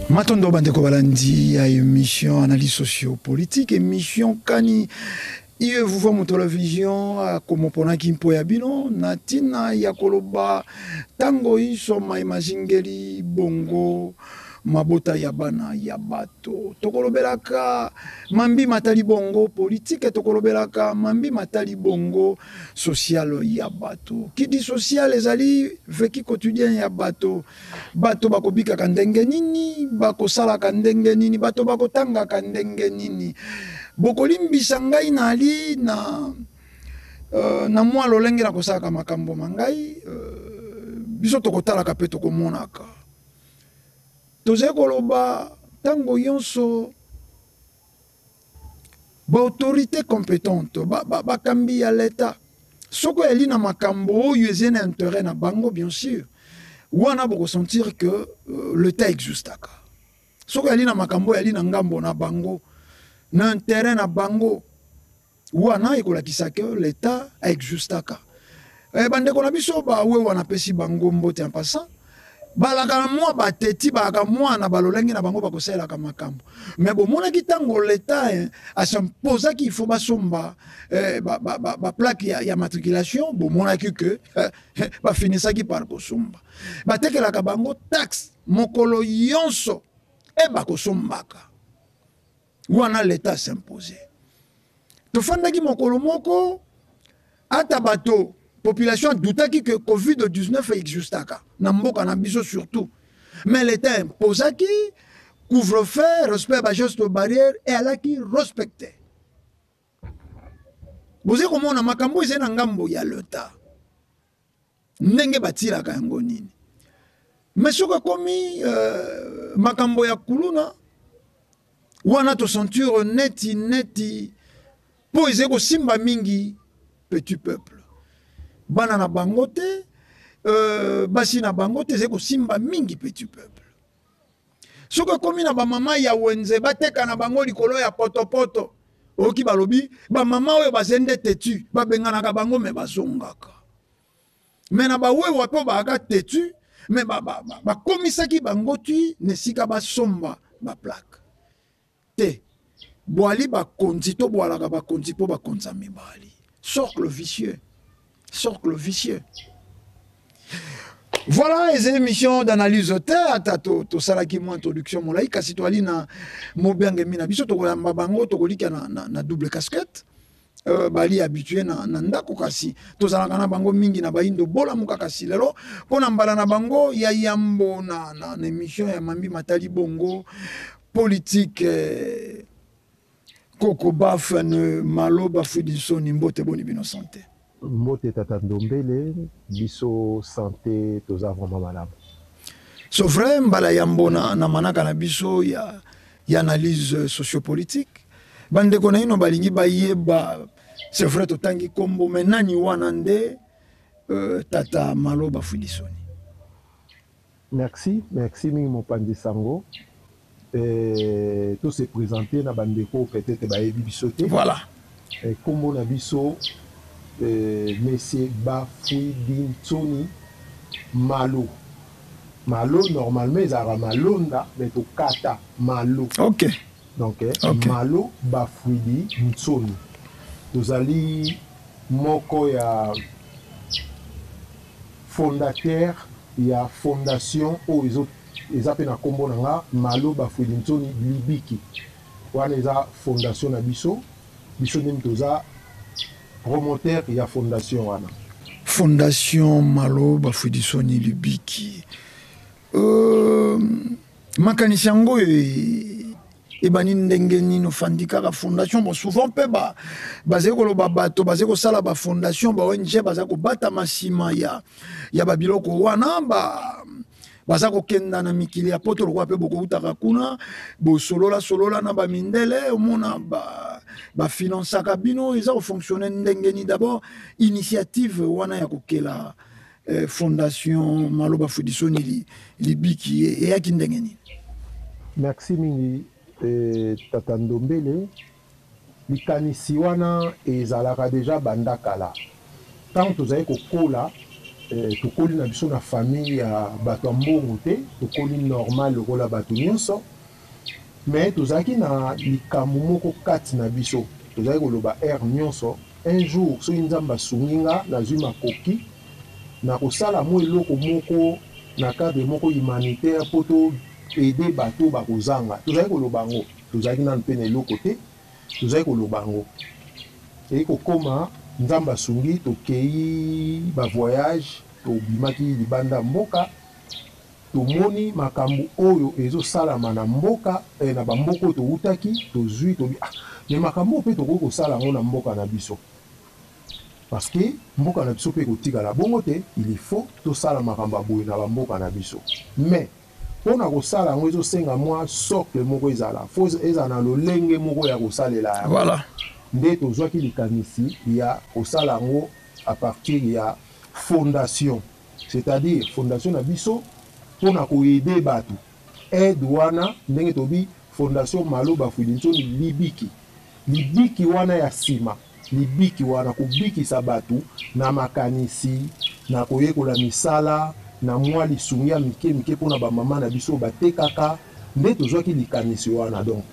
Matondo bandeko balandi ya émission analyse sociopolitique, émission kani iye vuva moto la vision akomoponaki mpo ya bino na ntina ya koloba ntango inso mai mazingeli bongo mabota ya bana ya bato. Tokolobelaka mambi matali bongo politike, tokolobelaka mambi matali bongo social ya bato. Kidi social ezali vécu quotidien ya bato. Bato bakobikaka ndenge nini, bakosalaka ndenge nini, bato bakotangaka ndenge nini. Bokolimbisa ngai nali na na mwa lolenge na kosalaka makambo ma ngai, biso tokotalaka mpe tokomonaka. Tozali koloba ntango nyonso ba autorité compétente, bakambi ya l'État, soko eli na makambo oyo eza na intérêt na bango, bien sûr wana bokosentir que l'État existaka. Soko eli na makambo oyo eli na ngambo na bango, na intérêt na bango, wana ekolakisa que l'État existaka. Bandeko na biso bawe wana pesi bango mbote en passant, balaka na mwa bateti, balaka mwa na balolenge na bango bakosalelaka makambo. Mais bomonaki ntango l'État asimposaki il faut basomba ba plaque ya matriculation, bomonaki que bafinisaki par kosomba. Batekelaka bango taxe mokolo yonso e bakosombaka. Wana l'État s'impose. Tofandaki mokolo moko ata bato population doutaki que Covid-19 existaka na mboka na biso surtout. Mais l'État imposaki couvre-feu, respect ba gestes barrières et alaki respecté. Boze komona makambo eza na ngambo ya l'État. Ndenge batilaka yango nini? Mais soki ekomi makambo ya kuluna wana to sentir neti neti po eza kosimba mingi petit peuple. Bana na bango te, basi na bango te, eza kosimba mingi petit peuple. Soki ekomi na ba mama ya wenze bateka na bango likolo ya potopoto, oyoki balobi ba mama oyo bazende têtu babenganaka bango me bazongaka. Mais na bawewa mpe baaka têtu, mais bakomisaki bango ti na esika basomba ba plaque te. Bwali bakonzi to bwalaka bakonzi mpo bakonza mibali. Cercle vicieux, cercle vicieux. Voilà les émissions d'analyse te ata to salaki mwa introduction molai, kasi toali na mobiange mina biso tokoyamba bango tokolika na double casquette. Bali habitué na ndako, kasi tozalaka na bango mingi na bayindo bolamuka, kasi lelo mpona mbala na bango ya yambo na émission ya mambi matali bongo politique, Koko Bafane Malo Bafudi Soni, mbote boni bino santé? Mbote tata Ndombele, biso santé toza vraiment malamu. So vrai mbala yambo na manaka na biso ya analyse sociopolitique. Bandeko na ino balingi bayeba, c'est vrai totangi kombo, mais nani wana nde tata Malo Bafudi Soni? Merci, merci mingi mopanzi sango. To se présenter na bandeko peut-être bayebi biso te. Voilà. Kombo na biso monsieur Bafwidi Nsoni Malo. Malo normalement ezalaka Malonda mais tokata Malo. OK. Donc okay. Malo Bafwidi Nsoni. Tozali moko ya fondateur ya fondation oyo eza pe na kombo na nga Malo Bafwidi Nsoni Libiki. Wana eza fondation na biso, biso nde toza promoteur ya fondation wana. Fondation Malo Bafwidi Nsoni Libiki. Makanisi yango Ebandi ndenge nini ofandi kaka fondation? Bon, souvent mpe bazali koloba bato bazali kosala bafondation, ba ONG, bazali kobatama nsima ya babiloko wana, baza kokenda na mikili ya poto lokola mpe bokoutaka kuna, bosolola solola na bamindele, omona bafinansaka bino. Eza kofonctionne ndenge nini d'abord initiative wana ya kokela fondation Maloba Fudisoni Libiki? Eyaki ndenge nini? Merci mingi, tata Ndombele. Likanisi wana ezalaka deja banda kala. Ntango tozali kokola, tokoli na biso na famille ya bato ya mbongo te, tokoli normal lokola bato nyonso, mais tozalaki na likambo moko kati na biso. Tozalaki koloba heure nyonso: un jour, soki Nzambe asungi nga, nazwi makoki na kosala mwa eloko moko na cadre moko humanitaire mpo to aider bato bakozanga. Tozalaki koloba yango, tozalaki nanu mpe na eloko te, tozalaki koloba yango. Eye kokóma, Nzambe asungi, tokei bavoyage, tobimaki libanda mboka, tomoni makambo oyo ezosalama na mboka, na bamboka oyo towutaki. Tozwi, tobi: ah, mais makambo oyo mpe tokoki kosala yango na mboka na biso, parce que mboka na biso mpe ekotikala bongo te. Il faut tosala makambo ya boye na bamboka na biso. Mais mpona kosala yango, ezosenga mwa socle moko ezala, fo ezala na lolenge moko ya kosalela yango. Nde tozwaki likanisi ya kosala yango à partir ya fondation, c'est-à-dire fondation na biso mpona koaider bato. Aide wana, ndenge tobi Fondation Maloba Fwidi Libiki, libiki wana ya nsima, libiki wana kobikisa bato na makanisi, na koyekola misala, na mwa lisungi ya mike mike mpona bamama na biso batekaka. Nde tozwaki likanisi wana, donc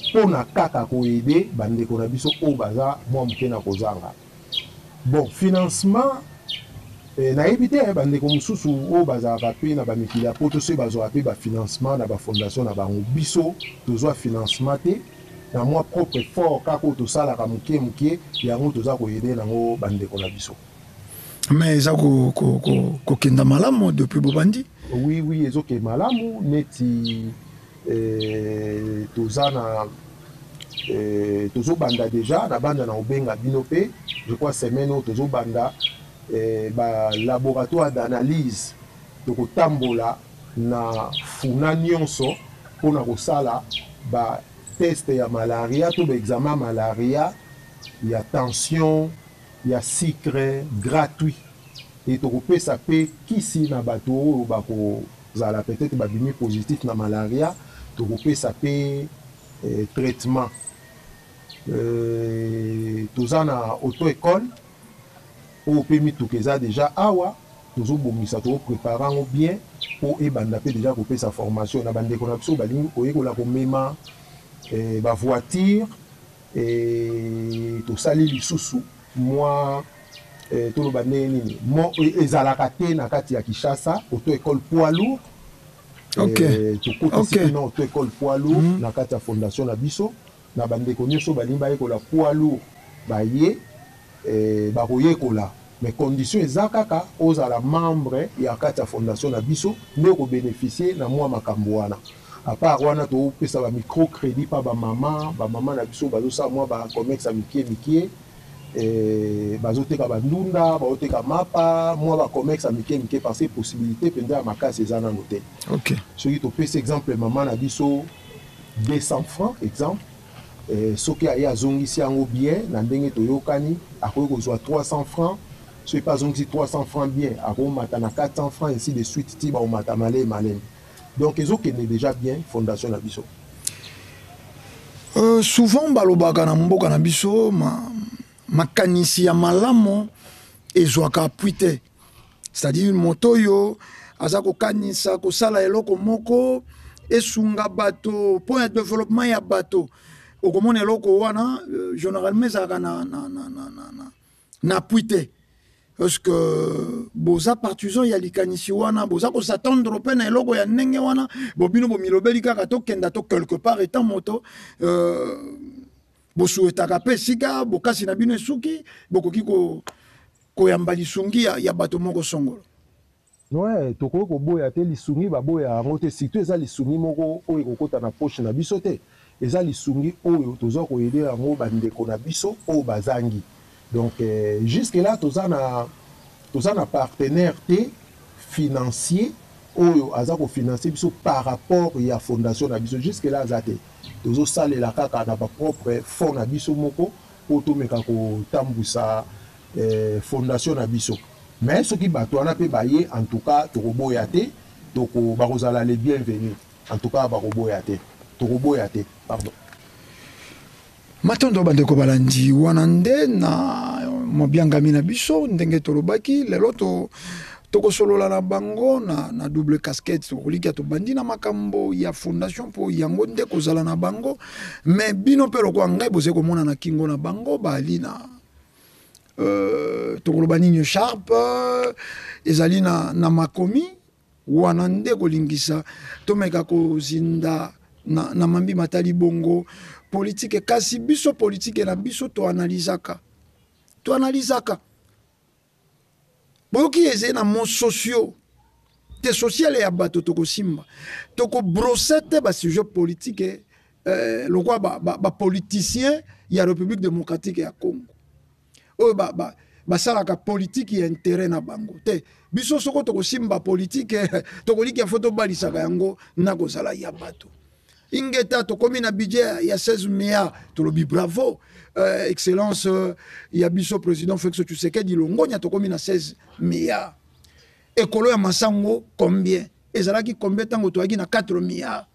mpona kaka koaider bandeko na biso oyo baza mwa moke na kozanga. Bon, financement, nayebi te bandeko mosusu oyo bazalaka mpe na bamikili ya poto soki bazwaka mpe bafinancement na bafondation na bango. Biso tozwa financement te, na mwa propre effort kaka oyo tosalaka moke moke, yango toza koaider nango bandeko na biso. Mais eza kokenda malamu depuis bobandi? Oui, ezokende malamu. Neti toza na tozobanda déjà na banda na kobenga bino mpe, je crois semaine oyo tozobanda balaboratoire d'analyse. Tokotambola na Funa nyonso mpona kosala batest ya malaria to baexamen ya malaria, ya tension, ya sucre, gratuit. E tokopesa mpe kisi na bato oyo bakozala peut-être babimi positif na malaria, tokopesa mpe traitement. Toza na auto école oyo mpe mituka eza déjà awa, tozobongisa, tozoprépare yango bien mpo ebanda mpe déjà kopesa formation na bandeko na biso balingi koyekola komema bavoiture. Tosali lisusu mwa toloba ndenge nini, mo ezalaka te na kati ya Kinshasa, auto école poids lourd. Tokotisi kuna auto école poids lourd na kati ya fondation na biso. Na bandeko nyonso balingi bayekola poids lourd, baye bakoyekola, mais condition eza kaka ozala membre ya kati ya fondation na biso nde okobénéficie na mwa makambo wana. À part wana, topesa bamicrocrédit mpa bamama na biso bazosala mwa bacommerce ya mike mike, bazoteka bandunda, bazoteka mapa, mwa bacommerce ya mike mike, parce que possibilité mpenza ya makasi eza nano te. Soki topesi exemple, mama na biso 200 francs, exemple, soki aye azongisi yango bien na ndenge toyokani, akoki kozwa 300 francs. Soki mpe azongisi 300 francs bien, akomata na 400 francs, ainsi de suite, ti bakomata malemi malemi. Donc ezokende déjà bien, fondation na biso. Souvent balobaka na mboka na biso, makanisi ya malamu ezwaka appui te, c'est-à-dire moto oyo aza kokanisa kosala eloko moko esunga bato mpo ya développement ya bato, okomona eloko wana généralement ezalaka na appui te. Parce que boza partisan ya likanisi wana, boza kos'attendre mpe na eloko ya ndenge wana? Bobino bomilobeli kaka tokenda to quelque part etant moto, bosuetaka mpe esika bokasi na bino esuki, bokoki koyamba lisungi ya bato moko songolo? Ouais, tokoki koboya te lisungi, baboya yango te, surtout eza lisungi moko oyo ekokota na poche na biso te. Eza lisungi oyo toza ko aider yango ba ndeko na biso oyo bazangi. Donc jusque là toza na toza na partenaire te financier oyo aza ko financer biso par rapport ya fondation na biso jusque là aza te. Tozo salela kaka na ba propre fonds na biso moko po tomeka ko tambwisa fondation na biso. Mais soki batu wana pe baye en tout cas toko boya te, toko bakozala les bienvenus. En tout cas bakoboya te. Tokoboya te. Pardon. Matondo bandeko balandi wana nde na mobiangami na biso ndenge tolobaki lelo to tokosolola na bango na, na double casquette tokolikia tobandi na makambo ya fondation mpo yango nde kozala na bango me bino mpe lokola ngai bozali komona na kingo na bango bali na euh, tokoloba nini sharpe ezali na, na makomi Wana nde kolingisa tomeka kozinda na, na mambi matali bongo politike. Kasi biso politike na biso toanalizaka, toanalizaka boyoki ezali na mot sociaux te sociale ya bato tokosimba tokobrose te basujet politike eh, lokola bapoliticien ba, ba ya République démocratique ya Congo oyo ba, ba, basalaka politike ya interet na bango te. Biso soko tokosimba politike tokoliki ya fo tobalisaka yango na kozala ya bato. Ingeta tokomi na budget ya 16 milliards tolobi bravo euh, excellence euh, ya biso président Félix Tshisekedi longonya tokomi na 16 milliards. Ekolo ya masango combien ezalaki combien ntango toyaki na 4 milliards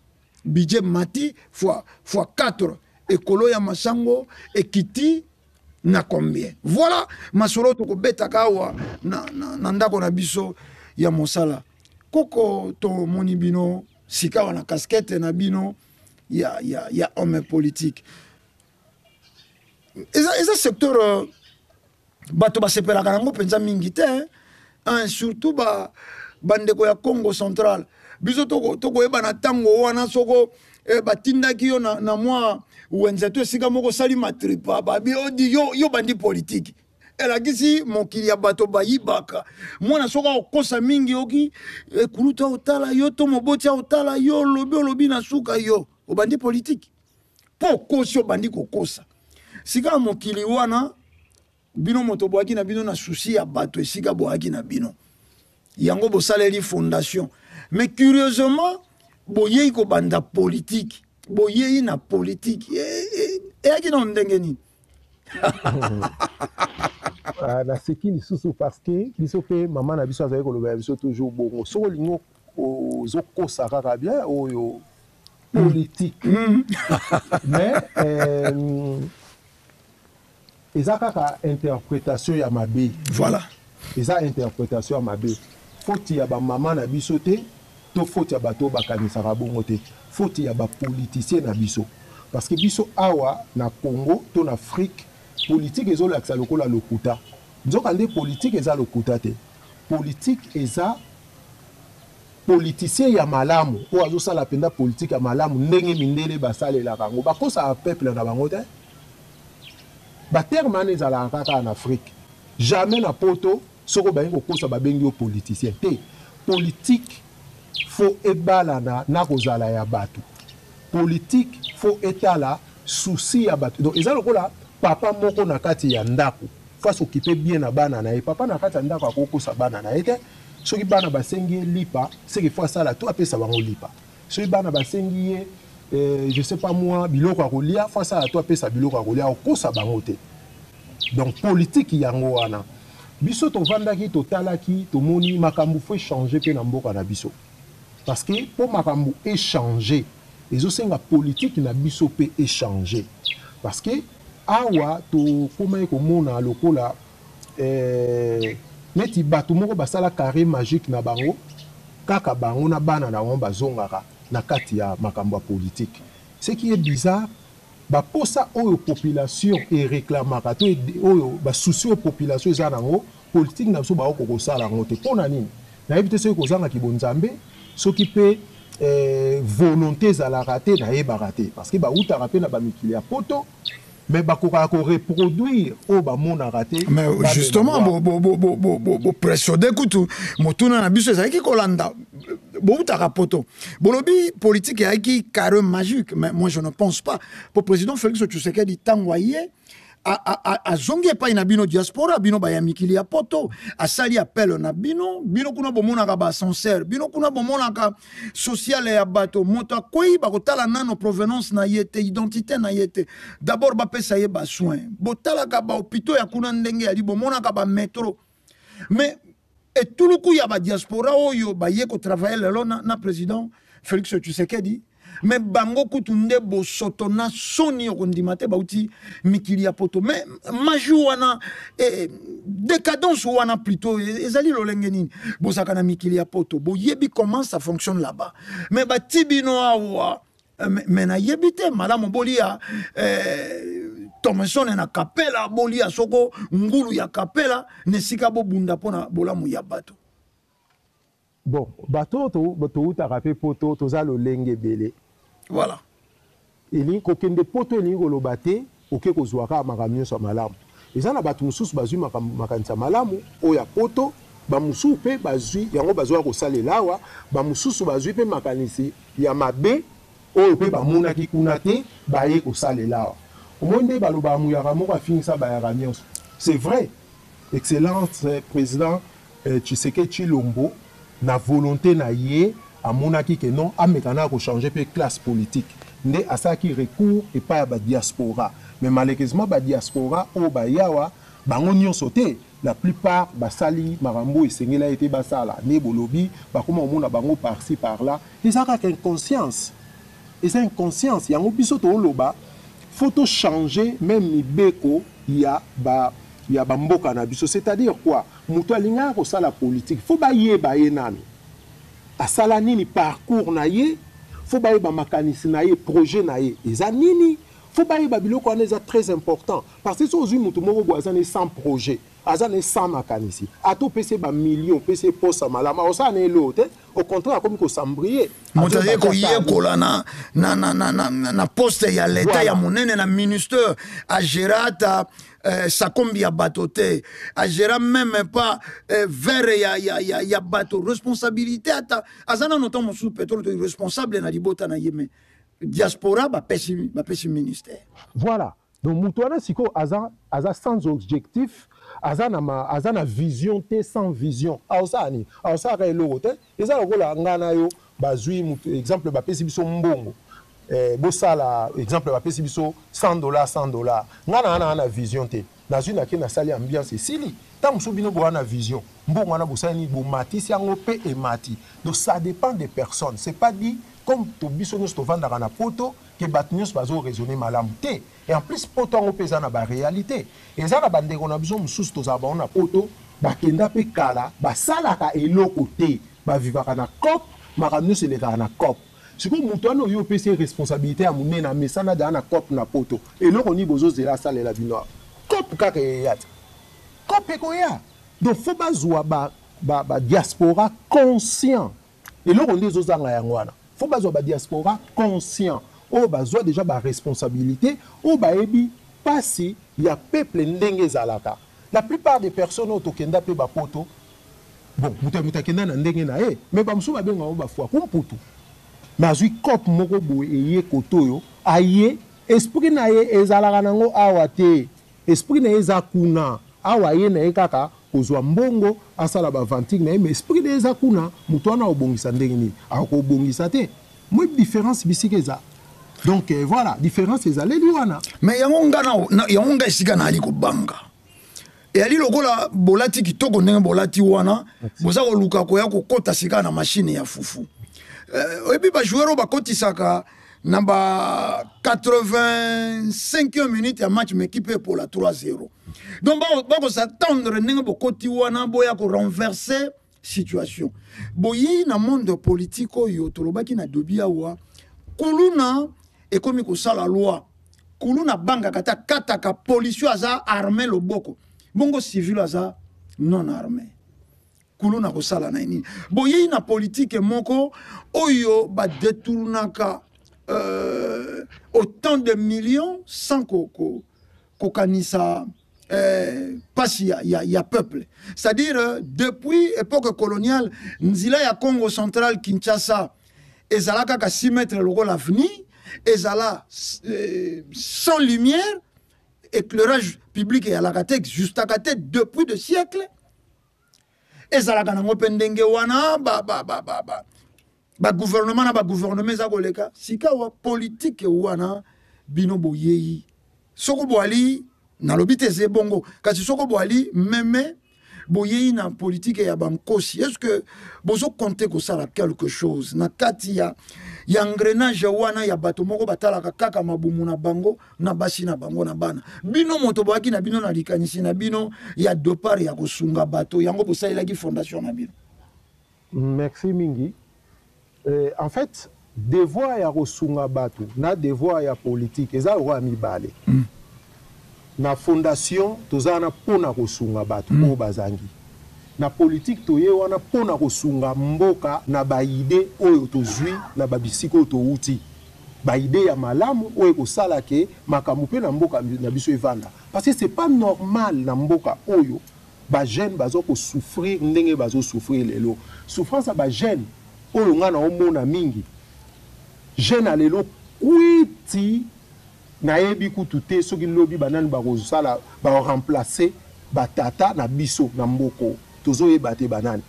budget mati fois fois 4 ekolo ya masango ekiti na combien voilà masolo tokobetaka awa na, na, na ndako na biso ya mosala koko tomoni bino sikawa na casquette na bino ya, ya, ya homme politique eza, eza secteur euh, bato basepelaka yango mpenza mingi te hein, surtout ba bandeko ya Congo central biso tokoyeba na ntango wana soko eh, batindaki yo na, na mwa wenze to esika moko osali matripa babi odi yo, yo bandi politiki elakisi mokili ya bato bayibaka mwana soki akokosa mingi oki ekulutu eh, aotala yo to moboti aotala yo olobi olobi na suka yo obandi politiki mpo okosi obandi kokosa sika mokili wana bino moto boyaki na bino na susi ya bato esika boyaki na bino yango bosaleli fondation mais curieusement boyei kobanda politike boyei na politike eyaki e, e, na ndenge nini ah, naseki lisusu parce que biso mpe mama na biso azali koloba ya biso toujours bongo soki olingi ozokosa kaka bien oyo politique mm. mais euh, eza kaka interpretation ya mabe. Voilà. Eza interpretation ya mabe. Faute ya ba mama na biso te to faute ya bato oyo bakanisaka bongo te. Faute ya ba politiciens na biso. Parce que biso awa na Congo to na Afrique politique ezolakisa lokola lokuta. Nzoka nde politique eza lokuta te. Politique eza politicien ya malamu oyo azosala mpenza politique ya malamu ndenge mindele basalelaka yango. Bakosaka peuple na bango te. Ba termes wana ezalaka kaka na Afrique. Jamais na poto soki obangi kokosa babengi yo politicien te. Politique faut ebalana na kozala ya batu. Politique faut etala souci ya batu. Donc eza lokola papa moko na kati ya ndaku faut a s'occuper bien na bana na ye. Papa na kati ya ndaku akoki kokosa bana na ye te. Soki bana basengi ye lipa, ce qu'il faut asala tout apesa bango lipa. Soki bana basengi ye eh, je sais pas moi biloko ya kolia faut asala to apesa biloko ya kolia okosa bango te. Donc politique yango wana biso tovandaki totalaki tomoni makambo faut echanger mpe na mboka na biso parce que mpo makambo echanger ezosenga politique na biso mpe echanger parce que awa tokomaki komona lokola eh, neti bato moko basala carré magique na bango kaka bango na bana na bango bazongaka na kati ya makambo ya politique. Ce qui est bizarre, ba posa oyo population e reclamaka to oyo ba souci oyo population eza na yango, politique na biso bakoki kosala yango te. Pona nini? Nayebi te soki kozanga kibonzambe, soki pe eh, volonte ezalaka te, nayebaka te. Parce que bawutaka pe na ba mikili ya poto, mais bakokaka ko reproduire oyo bamonaka te. Mais justement, bo bo bo bo bo bo, bo presode kutu motuna na biso ezalaki kolanda. Boutaka poto. Bolobi politique eyaki carré magique, mais moi je ne pense pas. Pour président Félix Tshisekedi tango aye azongi epai na bino diaspora, bino baya mikili ya poto, asali appel na bino, bino kuna bomonaka ba ascenseur, bino kuna bomonaka sociale ya bato, moto akwei bakotala nano provenance na ye te, identité na ye te. D'abord bapesa ye ba soins. Botalaka ba hôpitaux ya kuna ndenge yali, bomonaka ba métro. Mais etuluku ya ba diaspora oyo baye ko travailler lelo na président Félix Tshisekedi, mais bango kutu nde bosoto na soni okondima te bauti mikili ya poto. Mais maju wana, décadence wana plutôt ezali lolenge nini? Bozaka na mikili ya poto, boyebi comment ça fonctionne là-bas. Mais bati bino awa, mais nayebi te malamu bolia Thomson na kapela, bolia soko ngulu ya kapela, nesika bobunda mpona bolamu ya bato. Bon, bato toutaka mpe poto, toza lolenge ebele. Voilà. Elingi kokende poto, elingi koloba te oke kozwa kaka makambo nyonso ya malamu. Eza na bato mosusu bazwi makanisi ya malamu oyo ya poto, bamosusu mpe bazwi yango bazwaka kosalela awa, bamosusu bazwi mpe makanisi ya mabe oyo mpe bamonaki kuna te, baye kosalela awa. Omoni nde balobaka muyaka moko afingisa bayaka nyonso. C'est vrai, excellence président Tshisekedi Tshilombo na volonté na ye amonaki ke non, ameka na kochanger mpe classe politique, nde asalaki recours epai ya badiaspora. Mais malheureusement badiaspora oyo bayawa bango nyonso te, la plupart basali makambo esengela ete basala. Nde bolobi bakoma komona bango par-ci par-là, eza kaka inconscience, eza inconscience. Yango biso tooloba faut tochanger même mibeko ya bamboka na biso. C'est-à-dire quoi? Moto alingaka kosala politique, faut bayeba ye nani, asala nini, parcours na ye, faut bayeba makanisi na ye, projet na ye eza nini, faut bayeba biloko wana, eza très important. Parce que so ozwi moto moko boye aza ne sans projet, aza ne sans makanisi, ata opesi ye bamillion, opesi ye posa malamu, akosala na eloko te. Au contraire, akomi kosambrie. Moto aye koyekola na poste ya leta ya monene na ministère, agéra ata sakombi ya bato te, agéra même pas verre ya bato, responsabilité ata aza nano ntango mosusu pétrole to responsable na libota na ye, mais diaspora bapesi ministère. Voilà. Donc moto wana sikoyo aza sans objectif, aza na vision te, sans vision aosala nini? Aosalaka eloko te. Eza lokola ngai na yo, bazwi exemple, bapesi biso mbongo, bosala exemple, bapesi biso 100 dollars, 100 dollars, ngai na vision te, nazwi, nake nasali ambiance, esili. Ntango mosusu bino boya na vision, mbongo wana bosali nini? Bomatisi yango mpe emati. Donc ça dépend des personnes. C'est pas dit comme to biso nyonso tovandaka na poto ke bato nyonso bazoraisonner malamu te. Et en plus poto yango mpe eza na baréalité, eza na bandeko na biso mosusu tozala bango na poto, bakenda mpe kala, basalaka eloko te, bavivaka na coop, makambo nyonso elekaka na coop. Sikoyo moto wana oyo opesi ye responsabilité ya monene, amesana daa na coop na poto, eloko nini bozozela asalela bino awa? Coop kaka eya te, coop ekoya. Donc faut bazwa badiaspora conscient. Eloko nde ezozanga yango wana, faut bazwa badiaspora conscient oyo bazwa déjà baresponsabilité, oyo bayebi mpasi ya peuple ndenge ezalaka. La plupart des personnes oyo tokenda mpe bapoto, bon, moto ya moto akenda na ndenge na ye, mais bamosusu babengaka bango bafwaku mputu, mais azwi coop moko boye eye kote oyo aye, esprit na ye ezalaka nango awa te, esprit na ye eza kuna. Awa ye na ye kaka kozwa mbongo, asala baventure na ye, mais esprit na ye eza kuna. Moto wana akobongisa ndenge nini? Akobongisa te. Moi différence bisika eza, donc voilà, différence ezaleli wana. Mais yango nga yango nga esika nayali kobanga eyali lokola bolati kitoko ndenge bolati wana, boza koluka koya kokɔta sika na machine ya fufu. Oyebi bajoueur oyo bakotisaka na ba 85e minute ya match, mais équipe epola 3-0. Donc bakos'attendre ndenge bokoti wana boya korenverser situation. Boyei na monde politique oyo tolobaki na dobi awa, kuluna ekomi kosala loi, kuluna bangaka te, akataka policier aza armé loboko, bongo civil aza non armé, kuluna kosala na ye nini? Boyei na politike moko oyo badetournaka autant de millions sans kokanisa. Pasi ya peuple, c'est-à-dire depuis époque coloniale, nzela ya Congo Central Kinshasa ezala kaka 6 mètres lokola avenue, ezala sans lumière, éclairage public eyalaka te, existaka te depuis de siècles. Ezalaka nango mpe ndenge wana. Ba, ba, ba, ba, ba. Bagouvernement na bagouvernement eza koleka. Sika wa politike wana, bino boyei soko boali, nalobi te eza bongo, kasi soko boali meme boyei na politike ya bankosi, est ce que bozocompter kosala quelque chose na kati ya engrenage wana ya bato moko batalaka kaka mabumu na bango, na basi na bango, na bana? Bino moto boyaki na bino na likanisi na bino ya départ ya kosunga bato, yango bosalelaki fondation na bino. Merci mingi. En fait, devoir ya kosunga bato na devoir ya politique eza lokola mibale. Na fondation toza wana mpona kosunga bato oyo bazangi. Na politique toye wana mpona kosunga mboka na baidées oyo tozwi na babisika oyo towuti, baidées ya malamu oyo ekosala ke makambo mpe na mboka na biso evanda, parce que c'est pas normal na mboka oyo bajeune baza kosouffrir ndenge bazosouffrir lelo. Souffrance ya bajeune oyo ngai naomona mingi, jeune ya lelo kwiti, nayebi kutu te soki lobi banani bakozala baremplacer batata na biso na mboka, tozoyeba te banani.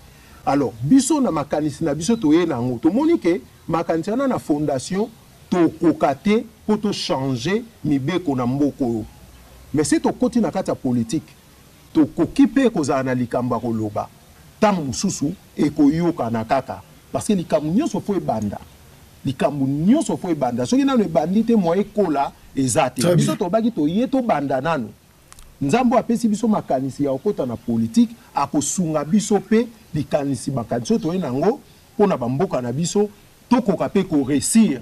Alors biso na makanisi na biso toye na yango, tomoni ke makanisi wana na fondation tokoka te mpo tochanger mibeko na mboka oyo, mais se tokoti na kati ya politike, tokoki mpe kozala na likambo ya koloba. Ntango mosusu ekoyokana kaka, parce que likambo nyonso faut ebanda, likambo nyonso faut ebanda. Soki nano ebandi te, mwa ekola eza te. Biso tobaki toye tobanda nano. Nzambe apesi biso makanisi ya kokɔta na politike, akosunga biso mpe likanisi, makanisi oyo toye nango mpona bamboka na biso, tokoka mpe koréussir,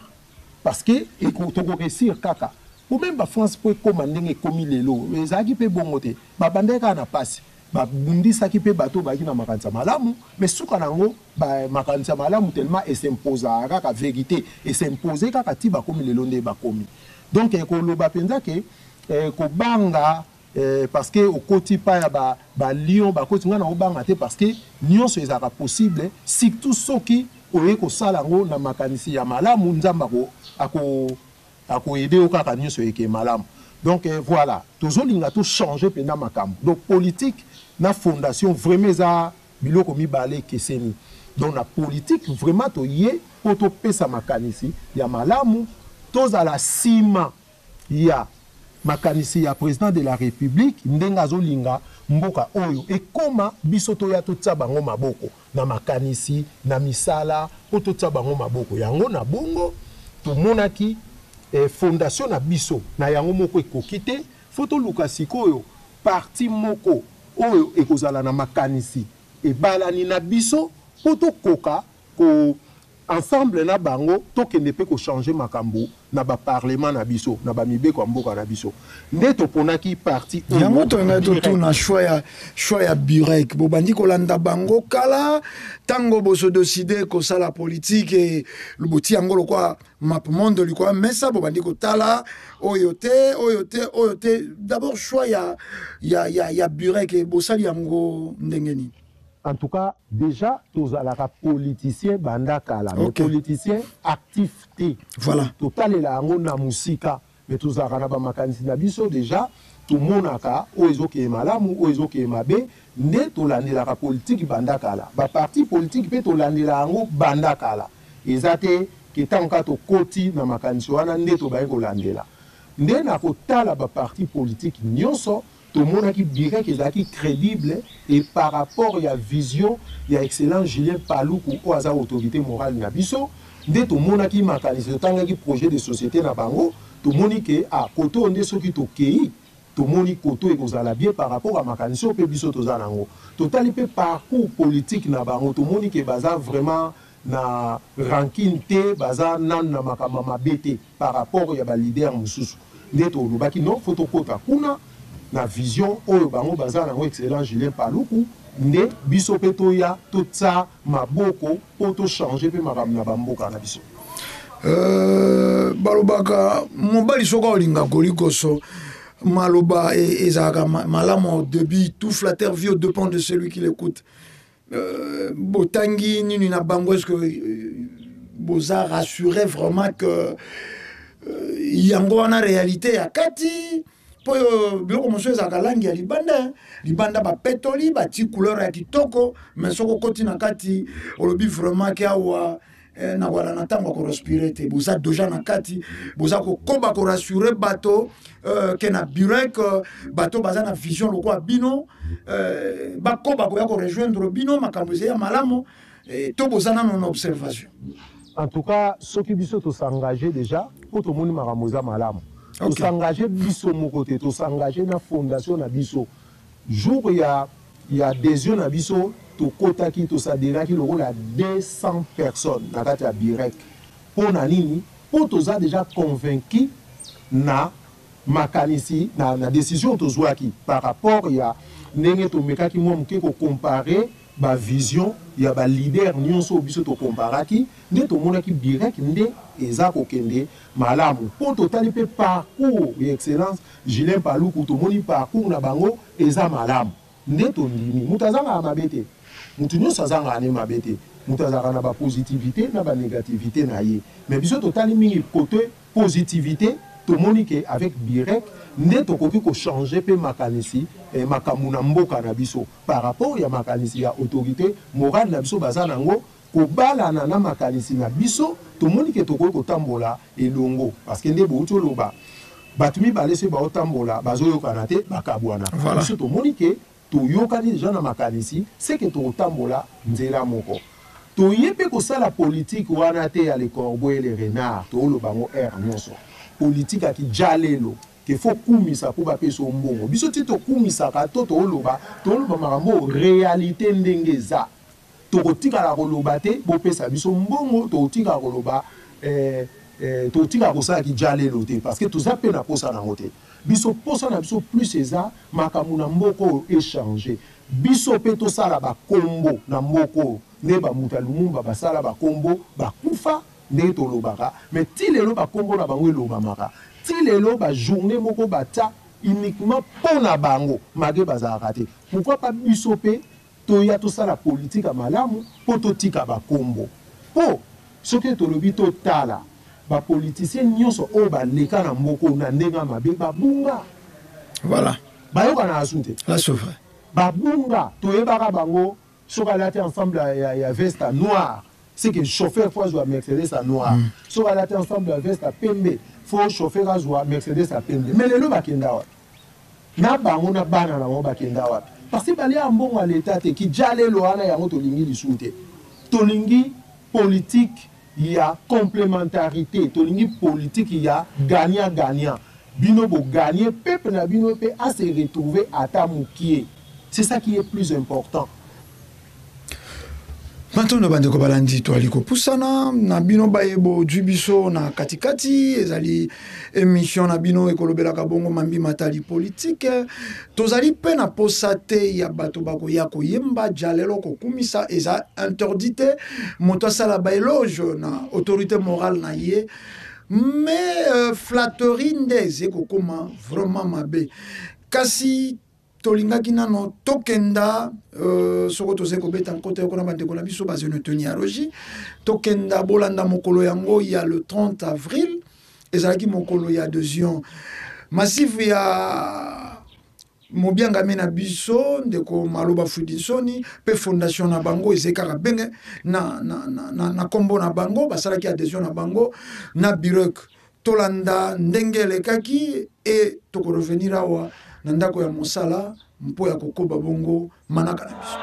parce que tokoréussir kaka. Po même bafrance, mpo ekóma ndenge ekómi lelo, ezalaki mpe bongo te. Babandaki kaka na pasi, babundisaki mpe bato oyo bazalaki na makanisi ya malamu, mais suka na yango makanisi ya malamu tellement esimposaka kaka, vérité esimpose kaka ti bakomi lelo nde bakomi. Donc ekoloba mpenza ke kobanga parce que okoti pa ya balion ba bakoti, ngai na obanga te, parce que nyonso ezalaka possible, surtout soki oye kosala yango na makanisi ya malamu. Nzambe akoaider yo kaka, nyonso eke malamu. Donc voilà, tozolinga tochanger mpenza makambo. Donc politique na fondation vraiment eza biloko mibale ekeseni. Donc na politique vraiment toye mpo topesa makanisi ya malamu, tozala nsima ya makanisi ya président de la République ndenge azolinga mboka oyo ekóma. Biso toya totia bango maboko na makanisi, na misala, mpo totia bango maboko yango. Na bongo tomonaki fondation na biso na yango moko ekoki te, faut toluka sikoyo parti moko oyo ekozala na makanisi ebalani na biso, mpo tokoka ko ensemble na bango tokende mpe kochanger makambo na baparlement na biso, na bamibeko ya mboka na biso. Nde toponaki parti. Yango tolingai totuna choix ya Burek. Bobandi kolanda bango kala ntango bozodécider kosala politike, boti yango lokwa mapmondo likolo ya mesa, bobandi kotala oyo te, oyo te, oyo te. D'abord choix ya Burek, bosali yango ndenge nini? En tout cas, déjà tozalaka politicien banda kala, mais politicien actif te. Totalela yango na mosika, mais tozalaka na bamakanisi na biso déjà, tomonaka oyo ezokende malamu, oyo ezokende mabe. Nde tolandelaka politike banda kala, baparti politike mpe tolandela yango banda kala. Eza te ke ntango kaka tokoti na makanisi wana nde tobayi kolandela. Nde na kotala baparti politike nyonso, tomonaki Birek ezalaki crédible, et par rapport ya vision ya excellent Julien Paluku oyo aza autorité morale na biso, nde tomonaki makanisi, totangaki projet de société na bango, tomoni ke ah, kote oyo nde soki tokei, tomoni koto ekozala bien par rapport à makanisi oyo mpe biso toza nango. Totali mpe parcours politique na bango, tomoni ke baza vraiment na rancune te, baza nanu na makambo mabe te par rapport ya baleader mosusu. Nde tolobaki non, faut tokɔta kuna na vision oyo bango baza nango, excellent Julien Paluku, nde biso mpe toya totia maboko mpo tochanger mpe makambo na bamboka na biso. Balobaka mobali soki olinga kolikoso. Maloba ezalaka malamu au début, tout flatteur vit au dépend de celui qui l'écoute. Botangi nini na bango, est-ce que boza rassuré vraiment que yango wana réalité ya kati? Mpo biloko mosusu ezalaka langi ya libanda, libanda bapetoli, bati couleur ya kitoko, mais soki okoti na kati, olobi vraiment ke awa nakwala na ntango ya korespire te. Boza deja na kati, boza kokoba korassure bato ke na burek bato baza na vision lokola bino, bakoba koya korejoindre bino, makambo eza ya malamu, to boza nano na observation? En tout cas, soki biso tosengage déjà, mpo tomoni makambo eza malamu, tosengage biso moko te, tosengage na fondation na biso. Jour ya adhésion na biso, tokotaki, tosaderaki lokola 200 personnes na kati ya birek. Mpo na nini? Mpo toza déjà convaincu na makanisi na décision tozwaki par rapport ya ndenge tomekaki mwa moke kocompare bavision ya baleader nyonso oyo biso tokomparaki. Nde tomonaki birek nde eza kokende malamu, mpo totali mpe parcours ya Excellence Julien Paluku, tomoni parcours na bango eza malamu, nde tondimi. Moto azangaka mabe te, moto nyonso azangaka ne mabe te, moto azalaka na bapositivité na banégativité na ye, mais biso totali mingi côté positivité, tomoni ke avec birek nde tokoki kochange mpe makanisi makambo na mboka na biso par rapport ya makanisi ya autorité morale na biso baza nango, kobalana na makanisi na biso, tomoni ke tokoki kotambola elongo, parce que nde bouti oloba, bato mibale soki baotambola bazoyokana te, bakabwana. Biso tomoni ke toyokani deja na makanisi, seke tokotambola nzela moko. Toye mpe kosala politike wana te ya le corbeau et le renard. Tooloba yango aire nyonso, politike ya kijalelo ke faut kumisa mpo bapesa yo mbongo. Biso ti tokumisaka to tooloba, tooloba makambo oyo réalité ndenge eza. Tokotikala koloba te bopesa biso mbongo, tokotikala koloba tokotikala kosala kijalelo te, parce que toza mpe na posa nango te. Biso posa na biso plus eza makambo na mboka oyo échange, biso mpe tosala bakombo na mboka oyo nde bamutu ya Lumumba basala bakombo, bakufa ndenge tolobaka, mais ti lelo bakombo na bango elobamaka, ti lelo bajournée moko batia uniquement mpo na bango malgré bazalaka te. Pourquoi pas biso mpe toya tosala politike ya malamu mpo totika bakombo? Mpo soki tolobi totala bapoliticien nyonso oyo baleka na mboka oyo na ndenge ya mabe, babunga. Bayokana asu te. Là, c'est vrai. Babunga. Toyebaka bango, soki alati ensemble ya veste noire, c'est que chauffeur faut azwa Mercedes ya noir, soki alati ensemble ya veste ya pembe, faut chauffeur azwa Mercedes ya pembe. Mais lelo bakenda wapi? Na bango na bana na bango bakenda wapi? Parce que balia mbongo ya leta te. Kijalelo wana yango tolingi lisusu te. Tolingi politique ya complémentarité, tolingi politique ya gagnant gagnant. Bino boganye, peuple na bino mpe ase retrouver ata mokie, c'est ça qui est plus important. Matondo bandeko balandi, toali kopusana na bino baye bozwi biso na katikati. Ezali émission na bino ekolobelaka bongo mambi matali politike. Tozali mpe na posa te ya bato bakoya koyemba jalelo, kokumisa, eza interdit te moto asala baéloge na autorité morale na ye, mais flatterie nde eze kokóma vraiment mabe. Kasi tolingaki nano tokenda soko tozali kobeta nkota yoko na bandeko na biso bazeno toni ya rogi, tokenda bolanda mokolo yango ya le 30 avril, ezalaki mokolo ya adhésion massive ya mobiangami na biso ndeko Maloba Fudinsoni mpe fondation na bango ezali kaka benge na nkombo na bango. Basalaki adhésion na bango na birek. Tolanda ndenge elekaki e tokorevenir awa na ndako ya mosala mpo ya kokoba bongo manaka na biso.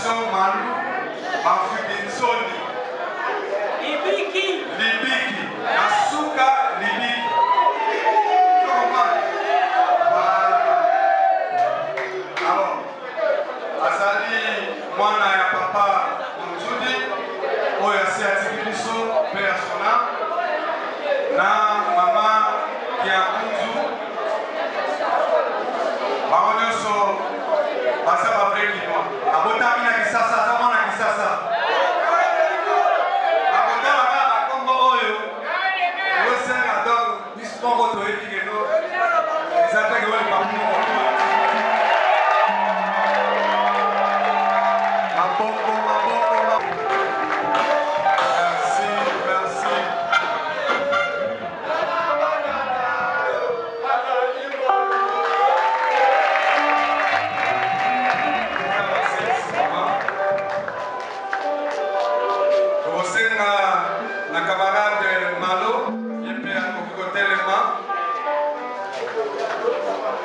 Fondation Malu Mafudinsoni. Libiki. Libiki. Na suka Libiki. Comprendre? Voilà. Alors, azali mwana ya papa Munzudi oyo asi atiki biso mpe ya sona na mama Kiakunzu bango nyonso baza ba vrai kinois. Abotami na Kisasa, aza mwana Kisasa. Akotala kaka na kombo oyo ezosenga donc biso moko toyebi keno eza te ke oyo libaku moko. Maboko, maboko, maboko. Merci, merci. Tokosenga na camarade Malo, ye mpe akoki kotelema.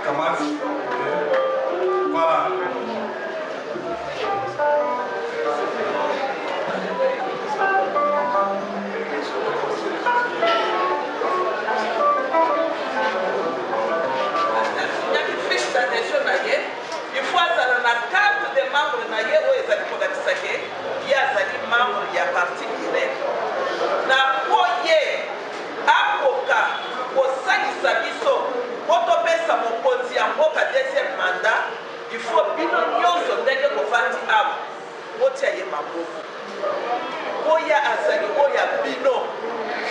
Camarade, voilà. Asignaki fiche d'adhesion na ye, il faut azala na carte de membre na ye oyo ezali kolakisa ke ye azali membre ya parti direct. Na mpo ye akoka kosalisa biso mpo topesa mokonzi ya mboka deuxième mandat, il faut bino nyonso ndenge bovandi awa botia ye maboko. Mpo ye azali oyo ya bino.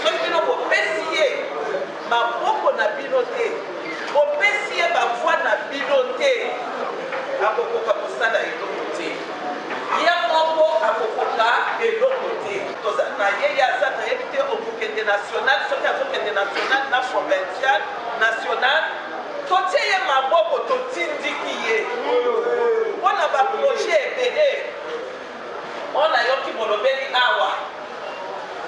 Soki bino bopesi ye maboko na bino te, bopesi ye ba voix na bino te, akokoka kosala eloko te. Ye moko akokoka eloko te. Toza na ye, ye aza nayebi te okokende national, soki azokende national na provincial, national, totie ye maboko, totindiki ye mpo na ba projet ebele. Oyo nayoki bolobeli awa,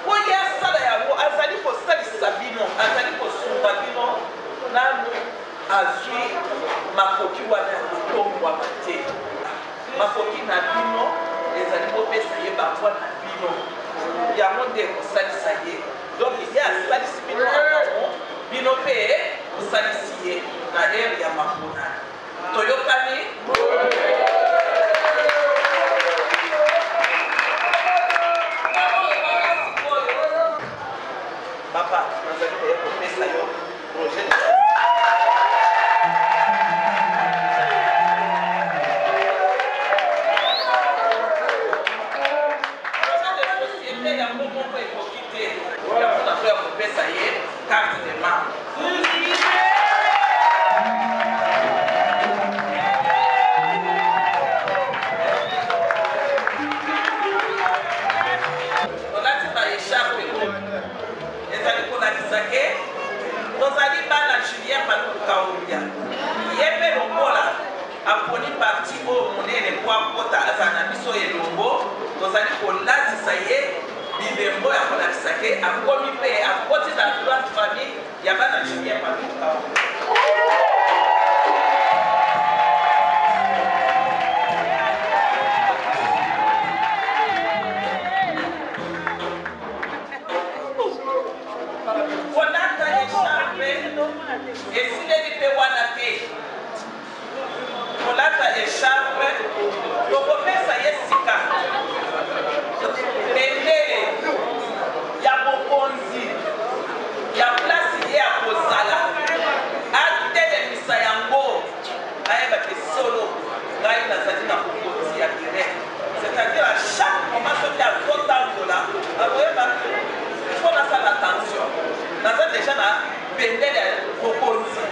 mpo ye asala yango, azali kosalisa bino, azali kosunga bino, nanu azwi makoki wana ya kotombwama te. Makoki na bino ezali bopesa ye ba voix na bino, yango nde ekosalisa ye. Donc ye asalisi bino en amont, bino mpe bosalisi ye na heure ya maponami. Toyokani? Papa, nazali koya kopesa yo projet de projet de société yango moko ekoki te. Yango nazoya kopesa ye carte de membre. Tolati ba echarpe oyo ezali kolakisa ke tozali bana Julien Paluku Kahongya. Ye mpe lokola aponi parti oyo monene mpo akota azala na biso elongo, tozali kolatisa ye Bilembo ya kolakisa ke akomi mpe akoti na grande famille ya bana Julien Paluku Kahongya. Kolata echarpe esileli mpe wana te. Kolata echarpe, tokopesa ye sika bendele ya bokonzi ya place ye akozala, atelemisa yango, ayeba ke solo ngai nazali na bokonzi ya direct. C'est-à-dire à chaque moment soki azotambola akoyeba il faut nasala attention, naza dejà na bendele ya bokonzi.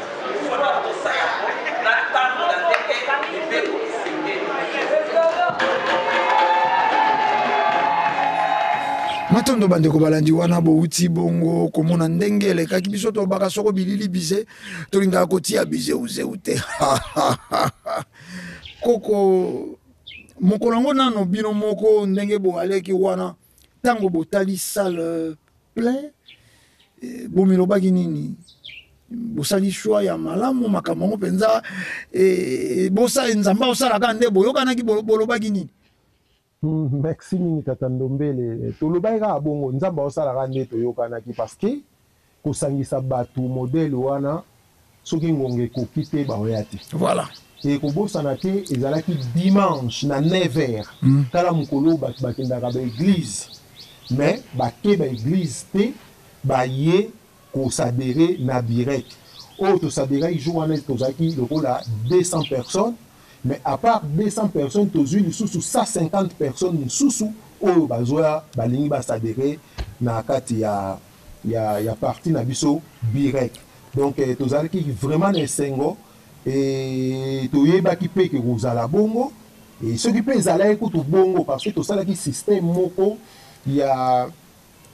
Matondo bandeko balandi wana bowuti bongo komona ndenge elekaki biso tolobaka soko bilili bize tolingaka kotia bizeuzeu te koko mokolo yango nano bino moko ndenge boaleki wana ntango botali salle plein eh, bomilobaki nini bosali choix ya malamu makambo yango mpenza eh, nzambe osalaka nde boyokanaki bolobaki nini? Merci mingi tata Ndombele. Tolobaki kaka bongo, Nzambe aosala kaka nde toyokanaki parce que kosangisa batu modèle wana soki ngonga ekoki te baoya te. Voilà. Et kobosana te ezalaki dimanche na 9 heures. Tala mokolo oyo batu bakendaka ba eglise mais bake ba eglise te baye ko s'adherer na Birec. Oyo to s'adheraki jour wana tozalaki lokola 200 personnes mais à part 200 personnes tozui lisusu 150 personnes mosusu oyo bazoya balingi ba s'adherer na kati ya ya ya parti na biso Birec. Donc tozalaki vraiment na esengo et toyebaki pe ke ekozala bongo et soki pe ezalaki kutu bongo parce que tosalaki système moko ya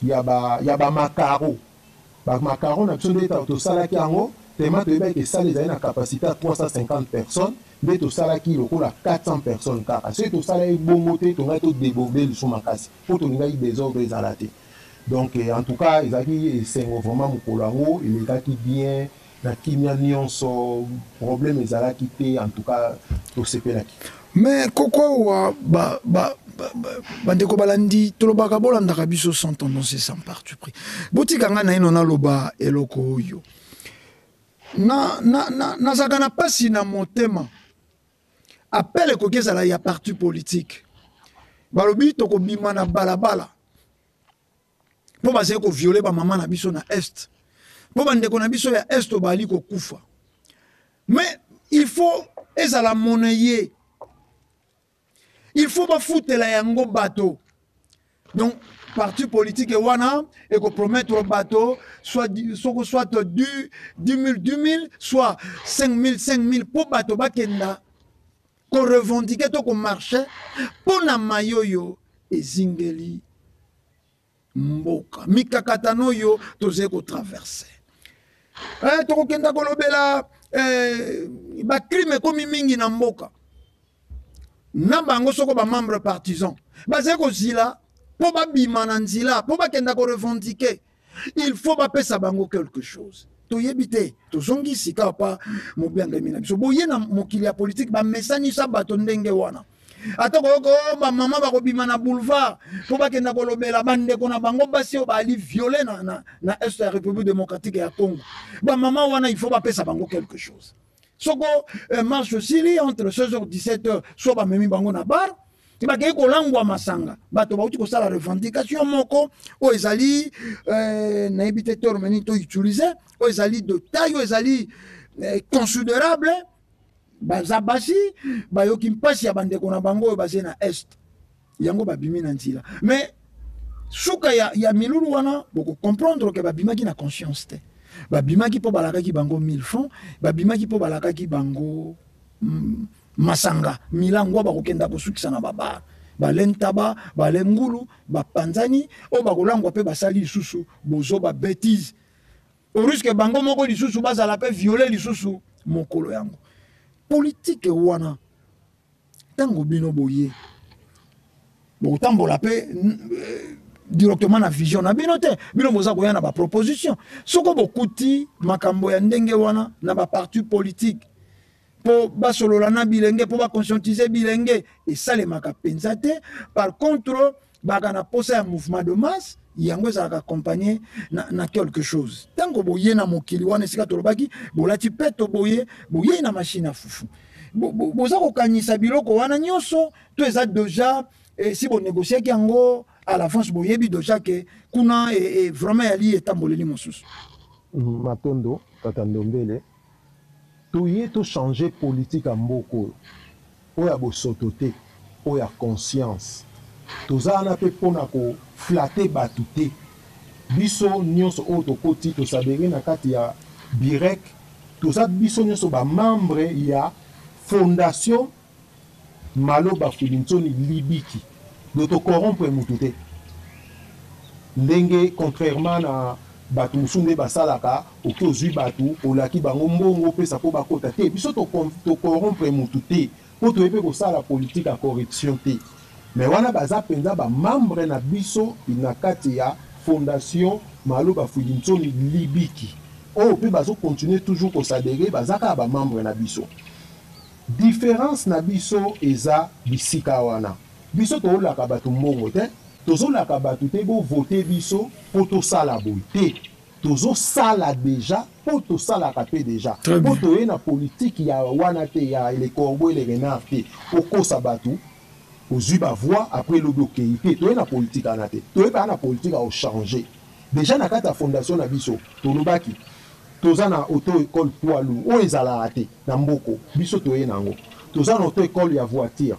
ya ba ya ba macaro ba macaro na biso nde tosalaki yango tellement toyebaki ke salle ezali na capacite ya 350 personnes nde tosalaki lokola 400 personnes kaka soki tosalaki bongo te tongaki to deborde lisusu makasi po tolingaki desordre ezala te donc en tout cas ezalaki esengo vraiment mokolo yango elekaki bien na kimia nionso problème ezalaki te en tout cas tosepelaki. Mais koko awa ba ba bandeko balandi tolobaka bolandaka biso sans tendance et sans parti pris botika ngai naino naloba eloko oyo nazalaka na, na, na mpasi na motema appel ekoki ezala ya parti politique balobi tokobima na balabala mpo bazali koviole bamama na biso na est mpo bandeko na biso ya est bazali kokufa mais il faut ezala monnaie il faut bafutela yango bato donc parti politique wana ekopromettre bato soit soko soit du 10 000 10 000 soit 5 000 5 000 mpo bato bakenda korevendiquer to komarche mpo na mayoyo ezingeli mboka mikakatano oyo tozali kotraverse eh, tokokenda kolobela eh, bacrime ekomi mingi na mboka na bango soko bamembre partisan bazali kozila mpo babima na nzela mpo bakenda korevendike il faut bapesa bango quelque chose toyebi te tozongi sika pa mobiangami na biso boye na mokili ya politike bamesanisa bato ndenge wana ata koyoka oh, bamama bakobima na boulevard mpo bakenda kolobela bandeko na bango basi oyo baali viole na, na, na est ya république démocratique ya congo bamama wana il faut bapesa bango quelque chose soko eh, marche osili entre 16h 17h soit bamemi bango na bar bakei kolangwa masanga bato bauti kosala revendication moko oyo ezali eh, nayebi te terme nini to utilise oyo ezali de taille oyo ezali eh, considérable baza basi bayoki mpasi ya bandeko na bango oyo baze na est yango babimi na nzela mais suka ya, ya milulu wana bokocomprendre ke babimaki na conscience te babimaki mpo balakaki bango 1000 francs babimaki mpo balakaki bango mm, masanga milangwa bakokenda kosukisa na babar bale ntaba bale ngulu bapanzani oyo bakolangwa mpe basali lisusu bozoba betise au risque bango moko lisusu bazala mpe viole lisusu mokolo yango politike wana ntango bino boye bokotambola mpe euh, directement na vision na bino te bino boza koya na baproposition soko bokuti makambo ya ndenge wana na baparti politique mpo basolola na bilenge mpo baconscientise bilenge esalemaka mpenza te par contre baka na posa ya mouvement de masse yango ezalaka accompagné na, na quelque chose ntango boye na mokili wana esika tolobaki bolati peto boye boyei na mashine ya fufu boza kokanisa biloko wana nyonso to eza deja eh, si bonegociaki yango à l'avance boyebi deja ke kuna eh, eh, vraiment yali etamboleli mosusu matondo tata ndombele Toye to changer politique ya mboka oyo, oyo ya bosoto te, oyo ya conscience. Toza wana pe pona ko flatter batu te. Biso nionso oyo tokoti to s'adherer na kati ya BIREC, toza biso nionso ba membres ya fondation Maloba Filinsoni libiki. Donc to corrompre mutu te. Ndenge contrairement na batu mosusu nde basalaka, oke ozui batu olaki bango mbongo opesa po bakota te. Biso to to corrompre mutu te po toyebi pe kosala politique ya corruption te. Mais wana baza penza ba membres na biso na kati ya fondation Maloba Filinsoni libiki. Oyo pe bazo continuer toujours ko s'adherer baza kaka ba membres na biso. Difference na biso eza bisika wana. Biso toolaka bato mbongo te, tozolaka bato te bovote biso mpo tosala boye te. Tozosala dejà mpo tosalaka mpe dejà. Mpo toye na politique ya wana te, ya le corbeau et le renard te, okosa bato ozui ba voix après lobi okeyi te. Toye na politique wana te, toye kaka na politique ya ko changer. Dejà na kati ya fondation na biso tolobaki toza na auto ecole poids lourd oyo ezalaka te na mboko, biso toye na yango. Toza na auto ecole ya voiture,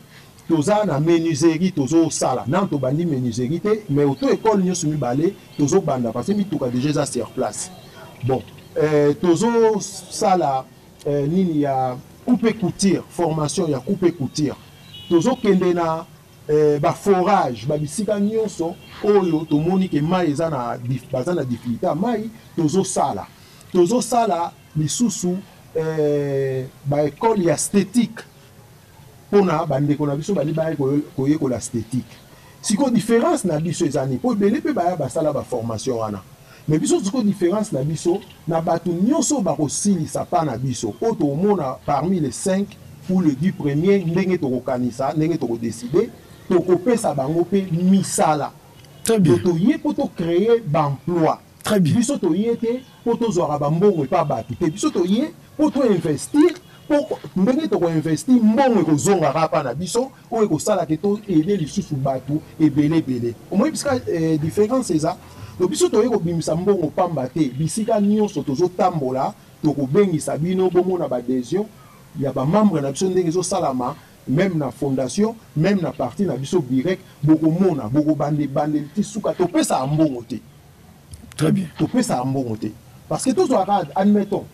toza na menuiserie tozo sala, nanu tobandi menuiserie te mais auto ecole nionso mibale tozo banda parce que mituka dejà eza sur place. Bon tozo sala nini ya coupe couture, formation ya coupe couture, tozo kende na ba forage ba bisika nionso oyo tomoni ke mayi eza na baza na difficulte ya mayi tozo sala, tozo sala lisusu ba ecole ya esthetique pona ba ndeko na biso balingi baya koyekola esthetique. Sikoyo difference na biso eza nini? Po ebele pe baya basala ba formation wana mais biso sikoyo difference na biso na batu nionso oyo bakosilisa pa na biso oyo tokomona parmi les 5 ou les 10 premiers ndenge tokokanisa ndenge toko decider tokopesa bango pe misala. Très bien. Donc toye po to creer ba emplois. Très bien. Biso toye te po tozwaka ba mbongo epa batu te. Biso toye po to investir po ndenge toko investir mbongo ekozonga kaka pa na biso oyo ekosala ke to aider lisusu batu ebele ebele. Omoni bisika difference eza? Donc biso toye kobimisa mbongo pamba te. Bisika nionso tozo tambola tokobengisa bino bomona ba adhesion ya ba membres na biso ndenge ezo salama meme na fondation meme na parti na biso Birec bokomona bokobanda ebandeli ti suka. Topesaka mbongo te. Très bien. Topesaka mbongo te parce que tozwaka admettons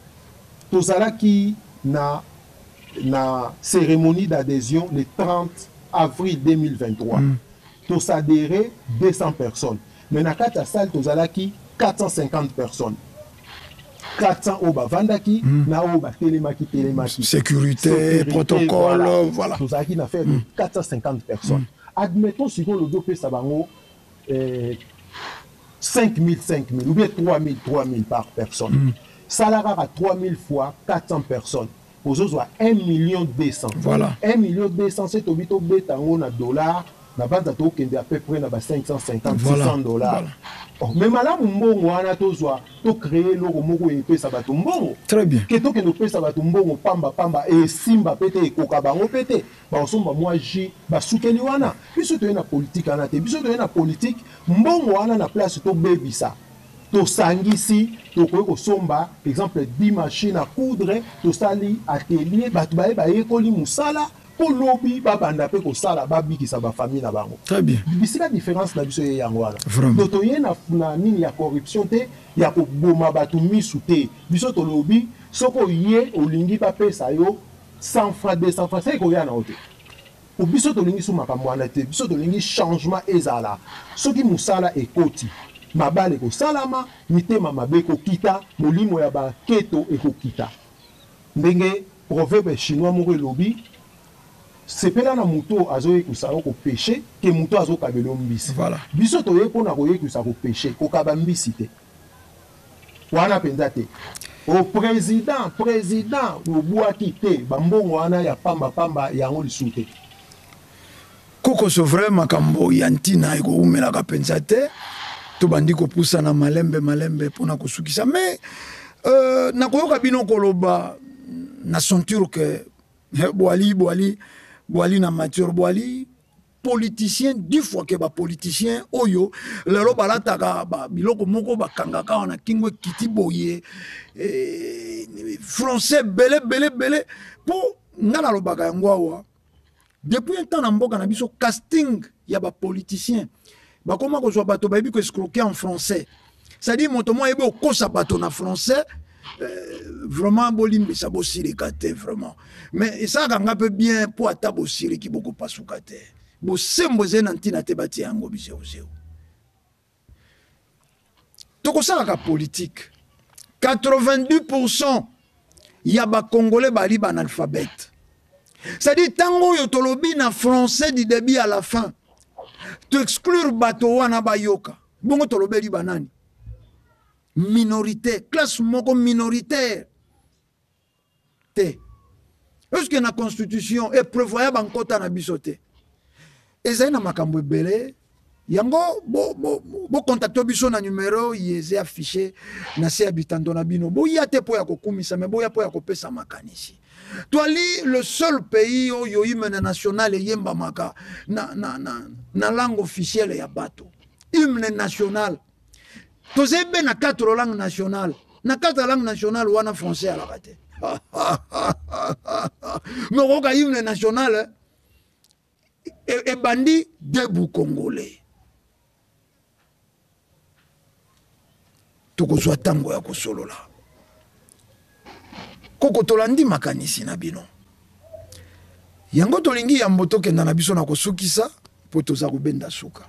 tozalaki na na ceremonie d'adhesion le 30 avril 2023 to s'adherer 200 personnes mais na kati ya salle tozalaki 450 personnes, 400 oyo bavandaki na oyo batelemaki telemaki. Sécurité, Sécurité, protocole, voilà. voilà. Tozalaki na faire de 450 personnes. Admettons sikoyo olobi opesa bango 5000, 5000 ou bien 3000, 3000 par personne. Sala kaka 3000 fois 400 personnes. Ozozwa 1 million 200. Voilà. 1 million 200, c'est tobi tobeta yango na dollar, na banza tokende à peu près na ba 550, 600 dollars. Voilà. Oh, mais malamu mbongo wana tozwa, to créer eloko moko epesa bato mbongo. Très bien. Ke tokende kopesa bato mbongo pamba pamba, esimba pe te, ekoka bango pe te. Bakosomba mwa jus, basukeli wana. Biso toye na politique wana te. Biso toye na politique, mbongo wana na place tobebisa. Tosangisi, tokoki kosomba, exemple, 10 machines à coudre, tosali atelier, bato baye bayekoli mosala, po lobi babanda pe kosala, babikisa ba famille na bango. Très bien. Bisika différence na biso ye yango wana. Vraiment. Donc toye na nini ya corruption te, ya koboma bato misu te. Biso tolobi, soko ye olingi bapesa yo 100 francs, 200 francs, c'est koya na yo te. Po biso tolingi su makambo wana te. Biso tolingi changement ezala. Soki mosala ekoti, mabala ekosalama, mitema mabe ekokita, molimo ya ba keto ekokita. Ndenge proverbe chinois moko elobi, sepela na moto oyo azoyekwisa yo ko pecher ke moto oyo azokabela yo mbisi. Voilà. Biso toye pona koyekwisa ko pecher, kokaba mbisi te. Wana penza te. O president, president obwaki te, ba mbongo wana ya pamba pamba yango lisusu te. Kokoso vrai makambo ya ntina ekowumelaka penza te. Tobandi kopusana malembe malembe pona kosukisa, mais nakoyoka bino koloba na sentir que bwali, bwali, bwali na mature, bwali politicien 10 fois que ba politicien oyo lelo balataka ba biloko moko bakangaka wana kingo ekiti boye, français bele bele bele. Po nga nalobaka yango awa depuis un temps na mboka na biso, casting ya ba politicien bakoma kozwa bato bayebi ko escroquer en français, c'est-à-dire moto moko ayebi kokosa bato na français. Vraiment bolimbisa bosilika te vraiment, mais esalaka nga pe bien po ata bosiliki bokopasuka te, bosembo ezali na ntina te batia yango bizeuzeu. Tokosalaka politique 90% ya ba Congolais bali ba analphabète, c'est-à-dire tango oyo tolobi na français du début à la fin, to exclure bato wana bayoka bongo tolobeli banani? Minorité, classe moko minoritaire te. Est-ce que na constitution e prévoya bankota na biso te? Ezali na makambo ebele yango bocontacte bo, bo biso na numero eza affiché na se ya bitando na bino. Boya te mpo ya kokumisa, me boya mpo ya kopesa makanisi. Toali le seul pays oyo hymne national eyembamaka na, na, na, na langue officielle ya bato. Hymne national tozali mpe na 4 langue nationale. Na 4 langue nationale wana français alaka te. Me okoyoka hymne national ebandi debout congolais. Tokozwa ntango ya kosolola koko, tolandi makanisi na bino. Yango tolingi yambo tokenda na biso na kosukisa, mpo toza kobenda suka.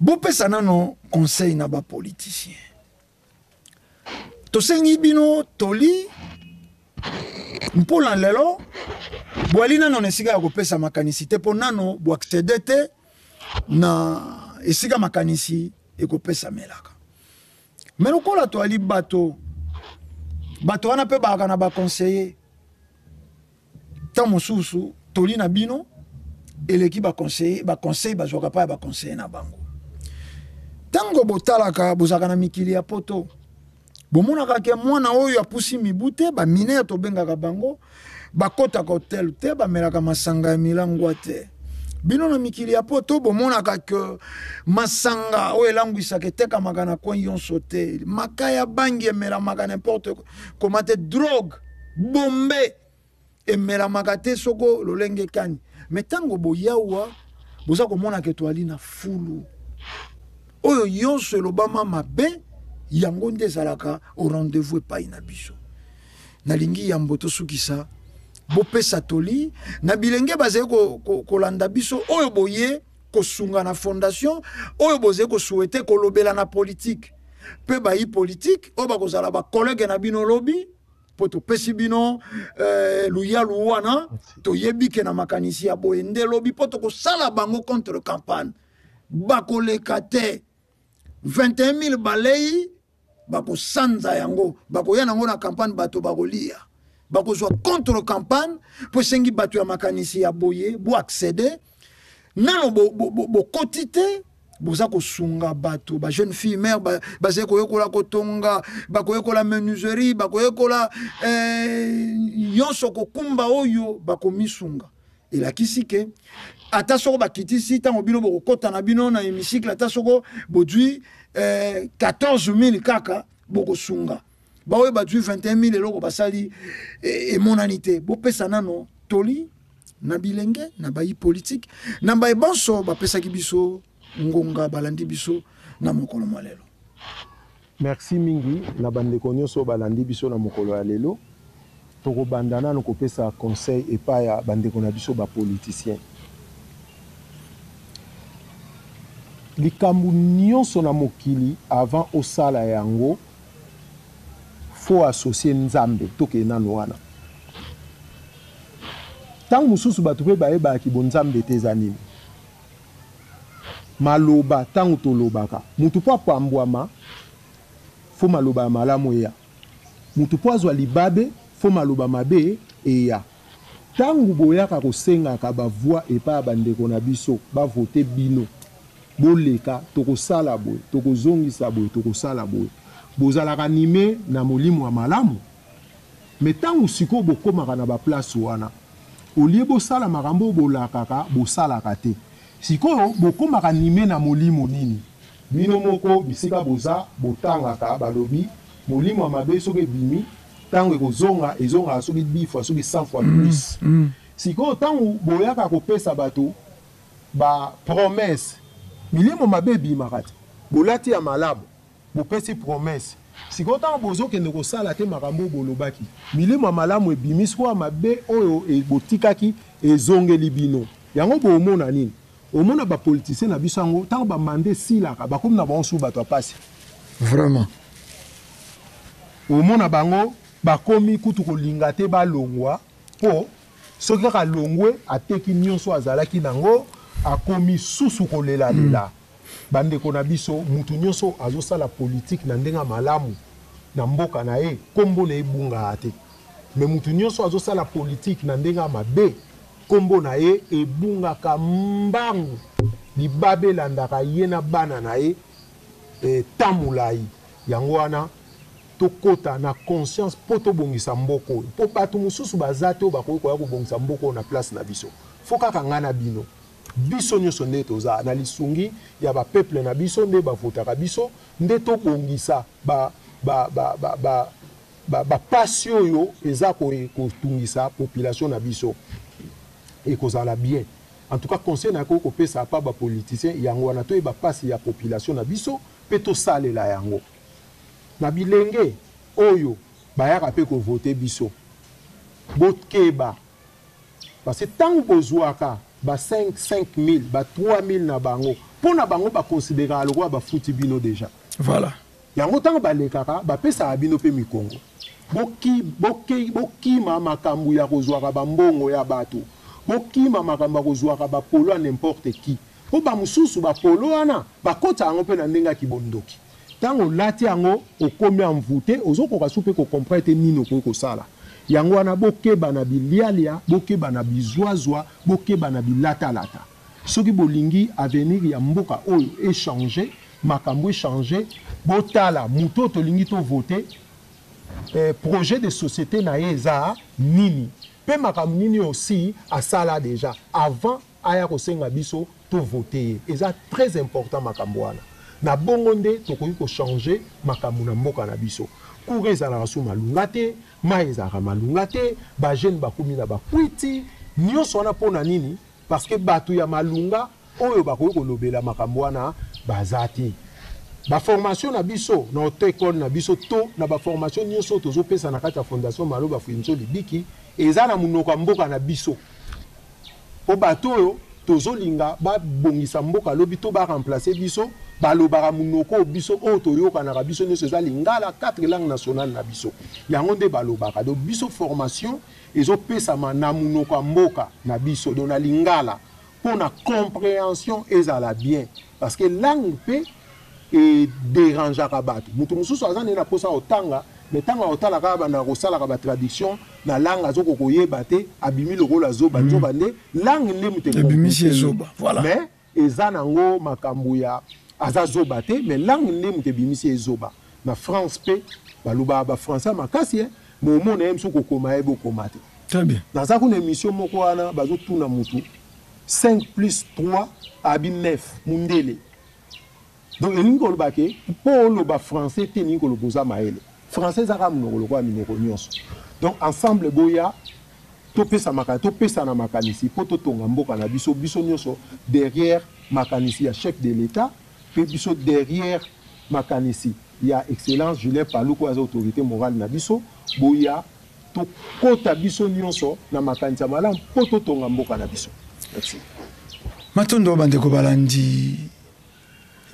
Bopesa nano conseil na bapoliticien. Tosengi bino toli mpo na lelo bwali nano na esika ya kopesa makanisi te, mpo nano boaccede te na esika makanisi ekopesamelaka. Me lokola toali bato, bato wana mpe baaka na baconseiller, ntango mosusu toli na bino eleki baconseiller, baconseil bazwaka mpa ya baconseiller na bango. Ntango botalaka, bozalaka na mikili ya poto, bomonaka ke mwana oyo apusi mibu te, baminere tobengaka bango, bakotaka hotel te, bamelaka masanga ya milangwa te. Bino na mikili ya poto bomonaka ke masanga oyo elangwisaka etekamaka na coin nyonso te, makaya bangi emelamaka n'importe comment te, drogue bombe emelamaka te soko lolenge kani. Me ntango boyawa, boza komona ke toali na fulu oyo nyonso elobama mabe, yango nde ezalaka au rendez-vous epai na biso. Nalingi yambo tosukisa, bopesa toli na bilenge bazali kolanda biso, oyo boye kosunga na fondation, oyo bozali kosouhaite kolobela na politike, mpe bayi politike oyo bakozala bakolege na bino lobi, mpo topesi bino luyalu wana. Toyebi ke na makanisi ya boye nde lobi mpo tokosala bango contre campagne, bakoleka te. 21 000 balei bakosanza yango, bakoya nango na campagne, bato bakolia, bakozwa contre campagne, mpo esengi bato ya makanisi ya boye boaccede nano bokoti te. Boza kosunga bato, ba jeune fille mère bazali koyekola kotonga, bakoyekola menuiserie, bakoyekola nyonso kokumba oyo bakomisunga. Elakisi ke ata soko bakitisi, ntango bino bokokɔta na bino na hémicycle, ata soko bozwi 14 000 kaka, bokosunga baoyo bazwi 21 000, eloko basali emonani te. Bopesa nano toli na bilenge, na bayi politike, na baye banso bapesaki biso ngonga, balandi biso na mokolo mwa lelo. Merci mingi na bandeko nyonso balandi biso na mokolo ya lelo. Tokobanda nano kopesa conseil epai ya bandeko na biso bapoliticien. Likambo nyonso na mokili, avant osala yango, faut associer Nzambe. Tokende nano wana. Ntango mosusu bato mpe bayebaki bonzambe te eza nini. Maloba, ntango tolobaka, motu mpo apambwama, fo maloba ya malamu eya. Motu mpo azwa libabe, fo maloba mabe eya. Ntango boyaka kosengaka bavoi epai ya bandeko na biso bavote bino, boleka, tokosala boye, tokozongisa boye, tokosala boye, bozalaka anime na molimo ya malamu. Me ntango sikoyo bokomaka na baplace wana, olie bosala makambo oyo bolakaka, bosalaka te. Sikoyo bokomaka anime na molimo nini? Bino moko bisika boza, botangaka, balobi molimo ya mabe soki ebimi, ntango ekozonga, ezongaka soki 10 fois, soki 100 fois plus. Sikoyo ntango boyaka kopesa bato ba promesse, milimo mabe ebimaka te. Bolati ya malamu, bopesi promesse, sikoyo ntango bozokende kosala te makambo oyo bolobaki, milimo ya malamu ebimi, sikoyo ya mabe oyo botikaki ezongeli bino. Yango bomona nini? Omona bapoliticien na biso yango, ntango bamanda esilaka, bakomi na bango suku bato ya pasi. Vraiment. Omona bango bakomi kutu kolinga te balongwa, mpo soki kaka longwe, ateki nyonso azalaki nango, akomi susu kolelalela. Bandeko na biso, mutu nyonso azosala politike na ndenge ya malamu na mboka na ye, nkombo na ye ebungaka te. Me mutu nyonso azosala politike na ndenge ya mabe, Kombo na ye ebungaka mbangu, libabe elandaka ye na bana na ye temps mulayi. Yango wana tokota na conscience po tobongisa mboka oyo. Po batu mosusu baza te oyo bakoki koya kobongisa mboka oyo na place na biso. Faut kaka nga na bino. Biso nionso nde toza na lisungi ya ba peuple na biso nde ba votaka biso nde tobongisa ba ba ba ba ba ba ba pasi oyo eza ko kotungisa population na biso. Ekozala bien. En tout cas conseil nakoki kopesa pa ba politiciens yango wana toyeba pasi ya population na biso pe tosalela yango. Na bilenge oyo bayaka pe ko voter biso bokeba parce que tango bozuaka ba 5000 ba 3000 na bango po na bango ba consideraka lokola bafuti bino dejà. Voilà. Yango tango balekaka bapesaka bino pe mikongo. Bokima makambu ya kozuaka ba mbongo ya batu. Bokima makambo ya kozuaka ba polo ya n'importe qui. Po ba mususu ba polo wana bakotaka yango pe na ndenge ya kibondoki. Tango olati yango okomi envoute ozokoka su pe ko comprendre te nini okoki kosala. Yango wana bokeba na bilialia, bokeba na bizuazua, bokeba na bilatalata. Soki bolingi avenir ya mboka oyo e changer, makambo e changer, botala mutu oyo tolingi to voter projet de societe na ye eza nini pe makambo nini osi asala dejà avant aya kosenga biso to voter ye. Eza très important makambo wana. Na bongo nde tokoki ko changer makambo na mboka na biso. Courant ezalaka su malunga te, mayi ezalaka malunga te, ba jeunes bakomi na ba kwiti, nionso wana pona nini? Parce que batu ya malunga oyo bakoki kolobela makambo wana baza te. Ba formations na biso na auto ecole na biso to na ba formations nionso oyo tozo pesa na kati ya fondation Maloba Fuinzo Libiki eza na munoko ya mboka na biso. Po bato oyo tozo linga ba bongisa mboka lobi to ba remplacer biso balobaka munoko oyo biso oyo toyokanaka biso nionso eza lingala 4 langues nationales na biso yango nde balobaka donc biso formation ezo pesama na munoko ya mboka na biso donc na lingala pona comprehension ezala bien parce que langue pe e derangeaka batu mutu mususu aza naye na posa ya kotanga mais tango akotala kaka abandaka kosalaka ba traduction na langue azokoka koyeba te abimi lokola zoba nzoka nde langue nde mutu e Ebimisi ye complique ye zoba voilà. mais eza nango makambu ya aza zoba te mais langue nde mutu ebimisi ye zoba na France pe balobaka ba français ya makasi hein mais omona ye mususu kokoma ayebi kokoma te. Très bien. Naza kuna emission moko wana bazo tuna mutu 5 plus 3 abi 9 mundele donc elingi koloba ke po oloba français te elingi koloba oza mayele français eza kaka munoko lokola minoko nionso donc ensemble boya topesa maka topesana makanisi po totonga mboka na biso biso nionso derrière makanisi ya chef de l'etat pe biso derrière makanisi ya excellence Julien Paluku oyo aza autorite morale na biso boya Tokota biso nionso na makanisi ya malamu po totonga mboka na biso. Merci. Matondo bandeko balandi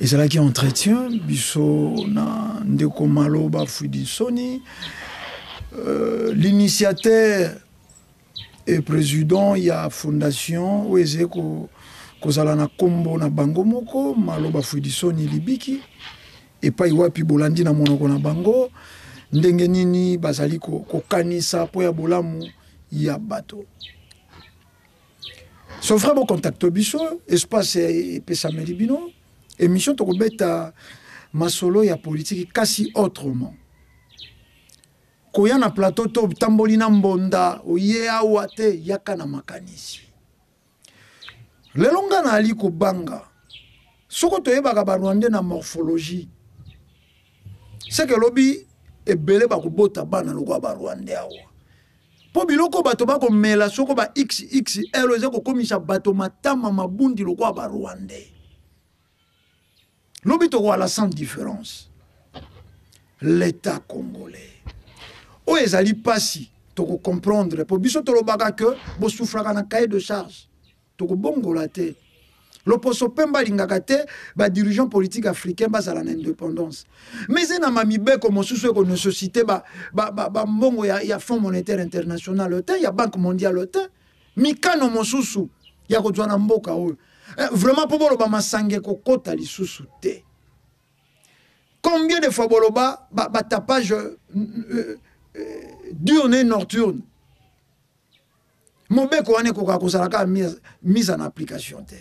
ezalaki entretien biso na ndeko Maloba Fuidi Nsoni l'initiateur et président ya fondation oyo ezali kozala na kombo na bango moko Maloba Fuidi Nsoni Libiki epai wapi bolandi na monoko na bango ndenge nini bazali kokanisa mpo ya bolamu ya bato. So frère bocontacte biso espace epesameli bino émission tokobeta masolo ya politiki kasi autrement koya na plateau to tamboli na mbonda oye awa te yaka na makanisi lelo nga naali kobanga soko toyebaka ba rwandais na morphologie seke lobi ebele bakobota bana lokola ba rwandais awa mpo biloko bato bakomela soko ba xxl eza kokomisa bato matama mabundi lokola ba rwandais lobi tokoala sans différence l'état congolais oyo ezali mpasi tokocomprendre mpo biso tolobaka ke bosufraka na cahier de charge tokobongola te loposo pembe alingaka te badirigeant politique africain bazala na indépendance mais eza na mamibeko mosusu ekonesosite bambongo ba, ba, ba ya, ya fonds monétaire international te ya banque mondiale te mikano mosusu ya kozwa na mboka oyo eh, vraiment mpo boloba masanga ekokota lisusu te combien de fois boloba batapage ba euh, euh, diurne et nocturne. Mobeko wana ekokaka kozala kaka mise en application te.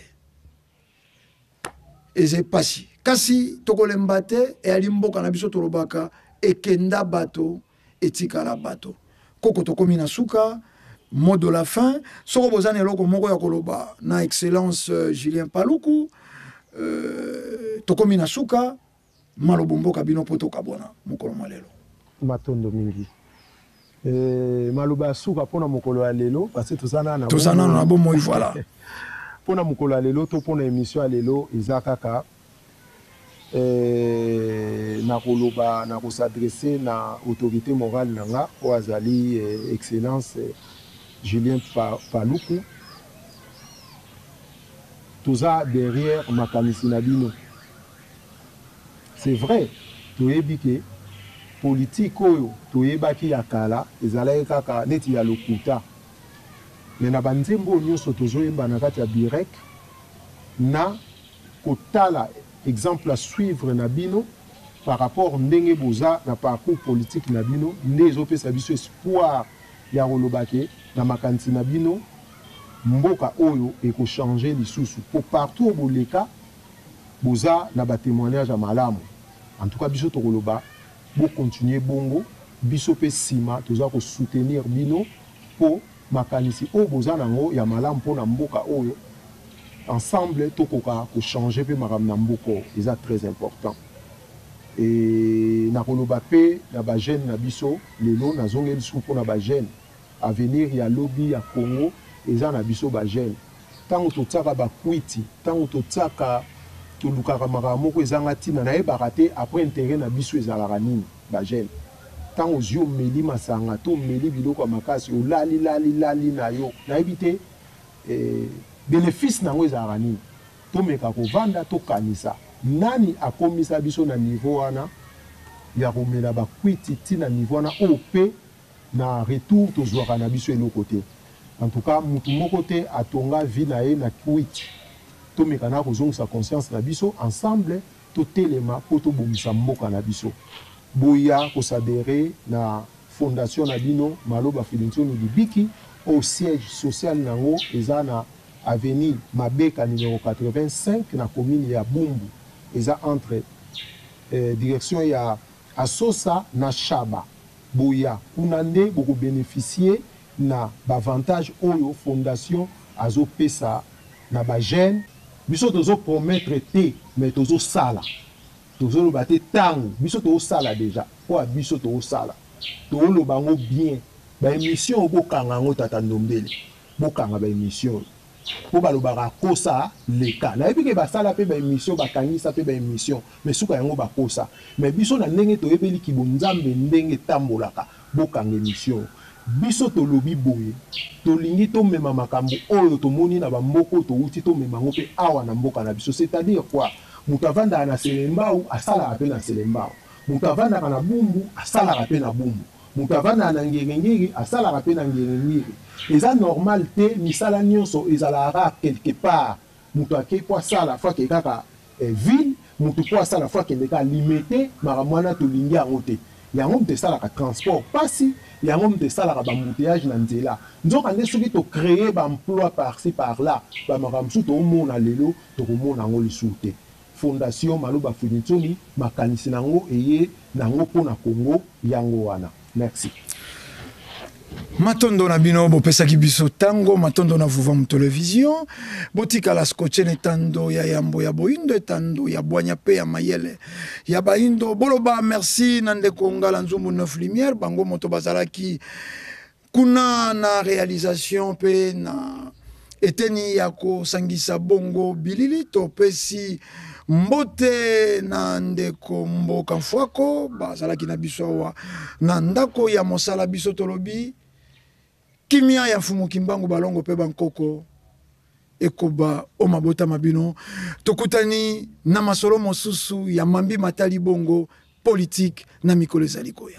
Eza epasi, kasi tokolemba te. Eyali mboka na biso, tolobaka ekenda bato etikala bato. Koko, tokomi na suka, mot de la fin. Soko boza na eloko moko ya koloba na excellence Julien Paluku, tokomi na suka, malobo mboka bino mpo tokabwana mokolo mwa lelo. Matondo mingi. Maloba ya suka mpona mokolo ya lelo, parce que toza nano na toza nano na bomoi, voilà. Mpona mokolo ya lelo to mpona émission ya lelo, eza kaka nakoloba, nakos'adresser na autorité morale na nga oyo azali excellence Julien Paluku. Toza derrière makanisi na bino. C'est vrai, toyebi ke politique oyo toyebaki ya kala ezalaki kaka neti ya lokuta, mais na banzembo oyo nyonso tozoyemba na kati ya birek, na kotala exemple à suivre na bino par rapport ndenge boza na parcours politique na bino, nde ezopesa biso espoir ya koloba ke na makanisi na bino mboka oyo ekochanger lisusu, po partout oyo boleka boza na batémoignage ya malamu. En tout cas, biso tokoloba bocontinuer bongo. Biso mpe nsima toza kosoutenir bino, mpo makanisi oyo boza nango ya malamu mpona mboka oyo, ensemble tokoka kochanger mpe makambo na mboka oyo eza très important. E nakoloba mpe na bajeune na biso lelo, nazongeli lisusu mpona bajeune. Avenir ya lobi ya Congo eza na biso bajeune. Ntango totiaka bakwiti, ntango totiaka, tolukaka makambo moko ezanga ntina, nayebaka te après intérêt na biso ezalaka nini. Bajeune, ntango ozwi, omeli masanga to omeli biloko ya makasi, olali lali lali na yo, nayebi te bénéfice na yango ezalaka nini. Tomeka kovanda, tokanisa nani akomisa biso na niveau wana ya komela bakwiti, ntina niveau wana oyo mpe na retour tozwaka na biso eloko te. En tout cas, mutu moko te atonga vie na ye na kwiti. Tomeka na kozongisa conscience na biso, ensemble totelema mpo tobongisa mboka na biso. Boya koadhérer na fondation na bino Maloba Filintioni Libiki, oyo siège social nango eza na avenue Mabeka numéro 85 na commune ya Bumbu. Eza entre direction ya Asosa na Shaba. Boya kuna nde bokobénéficier na baavantage oyo fondation azopesa na bajeune. Biso tozopromettre te, mais tozosala. Tozoloba te, ntango biso tozosala déjà, oyo biso tozosala, toloba yango bien. Baémission oyo bokanga yango, tata Ndombele, bokanga baémission oyo mpo balobaka kosa leka. Nayebi ke basala mpe baémission, bakangisa mpe baémission, mais suka yango bakosa. Mais biso na ndenge toyebeliki bonzambe, ndenge etambolaka, bokanga émission. Biso tolobi boye, tolingi tomema makambo oyo tomoni na bamboka oyo touti, tomema yango mpe awa na mboka na biso. C'est-à-dire quoi? Moto avandaka na Selembao asalaka mpe na Selembao, moto avandaka na Bumbu asalaka mpe na Bumbu, moto avandaka na Ngerengere asalaka mpe na Ngerengere. Eza normal te misala nyonso ezalaka kaka quelque part. Moto ake mpo asala, faut akende kaka ville, moto mpo asala, faut akende kaka Limete. Makambo wana tolingi yango te. Yango moto esalaka transport pasi, yango moto esalaka baembouteillage na nzela. Nzoka nde soki tocréer baemploi par-ci par-là, bamakambo mosusu toomona lelo tokomona yango lisusu te. Fondation Maloba Funintsoni, makanisi nango eye nango mpo na Congo, yango wana. Merci. Matondo na bino bopesaki biso ntango. Matondo na Vuvamu Télévision. Botikala scotché na etando ya yambo ya boyindo, etando ya bwanya mpe ya mayele ya bayindo. Boloba merci na ndeko Ngala Nzumbu Neuf Lumière, bango moto bazalaki kuna na réalisation mpe na eteni ya kosangisa bongo bilili. Topesi mbote na ndeko Mboka Mfwako, bazalaki na biso awa na ndako ya mosala. Biso tolobi kimia ya Mfumu Kimbangu, balongo mpe bankoko ekoba o mabota ma bino. Tokutani na masolo mosusu ya mambi matali bongo politike na mikolo ezali koya.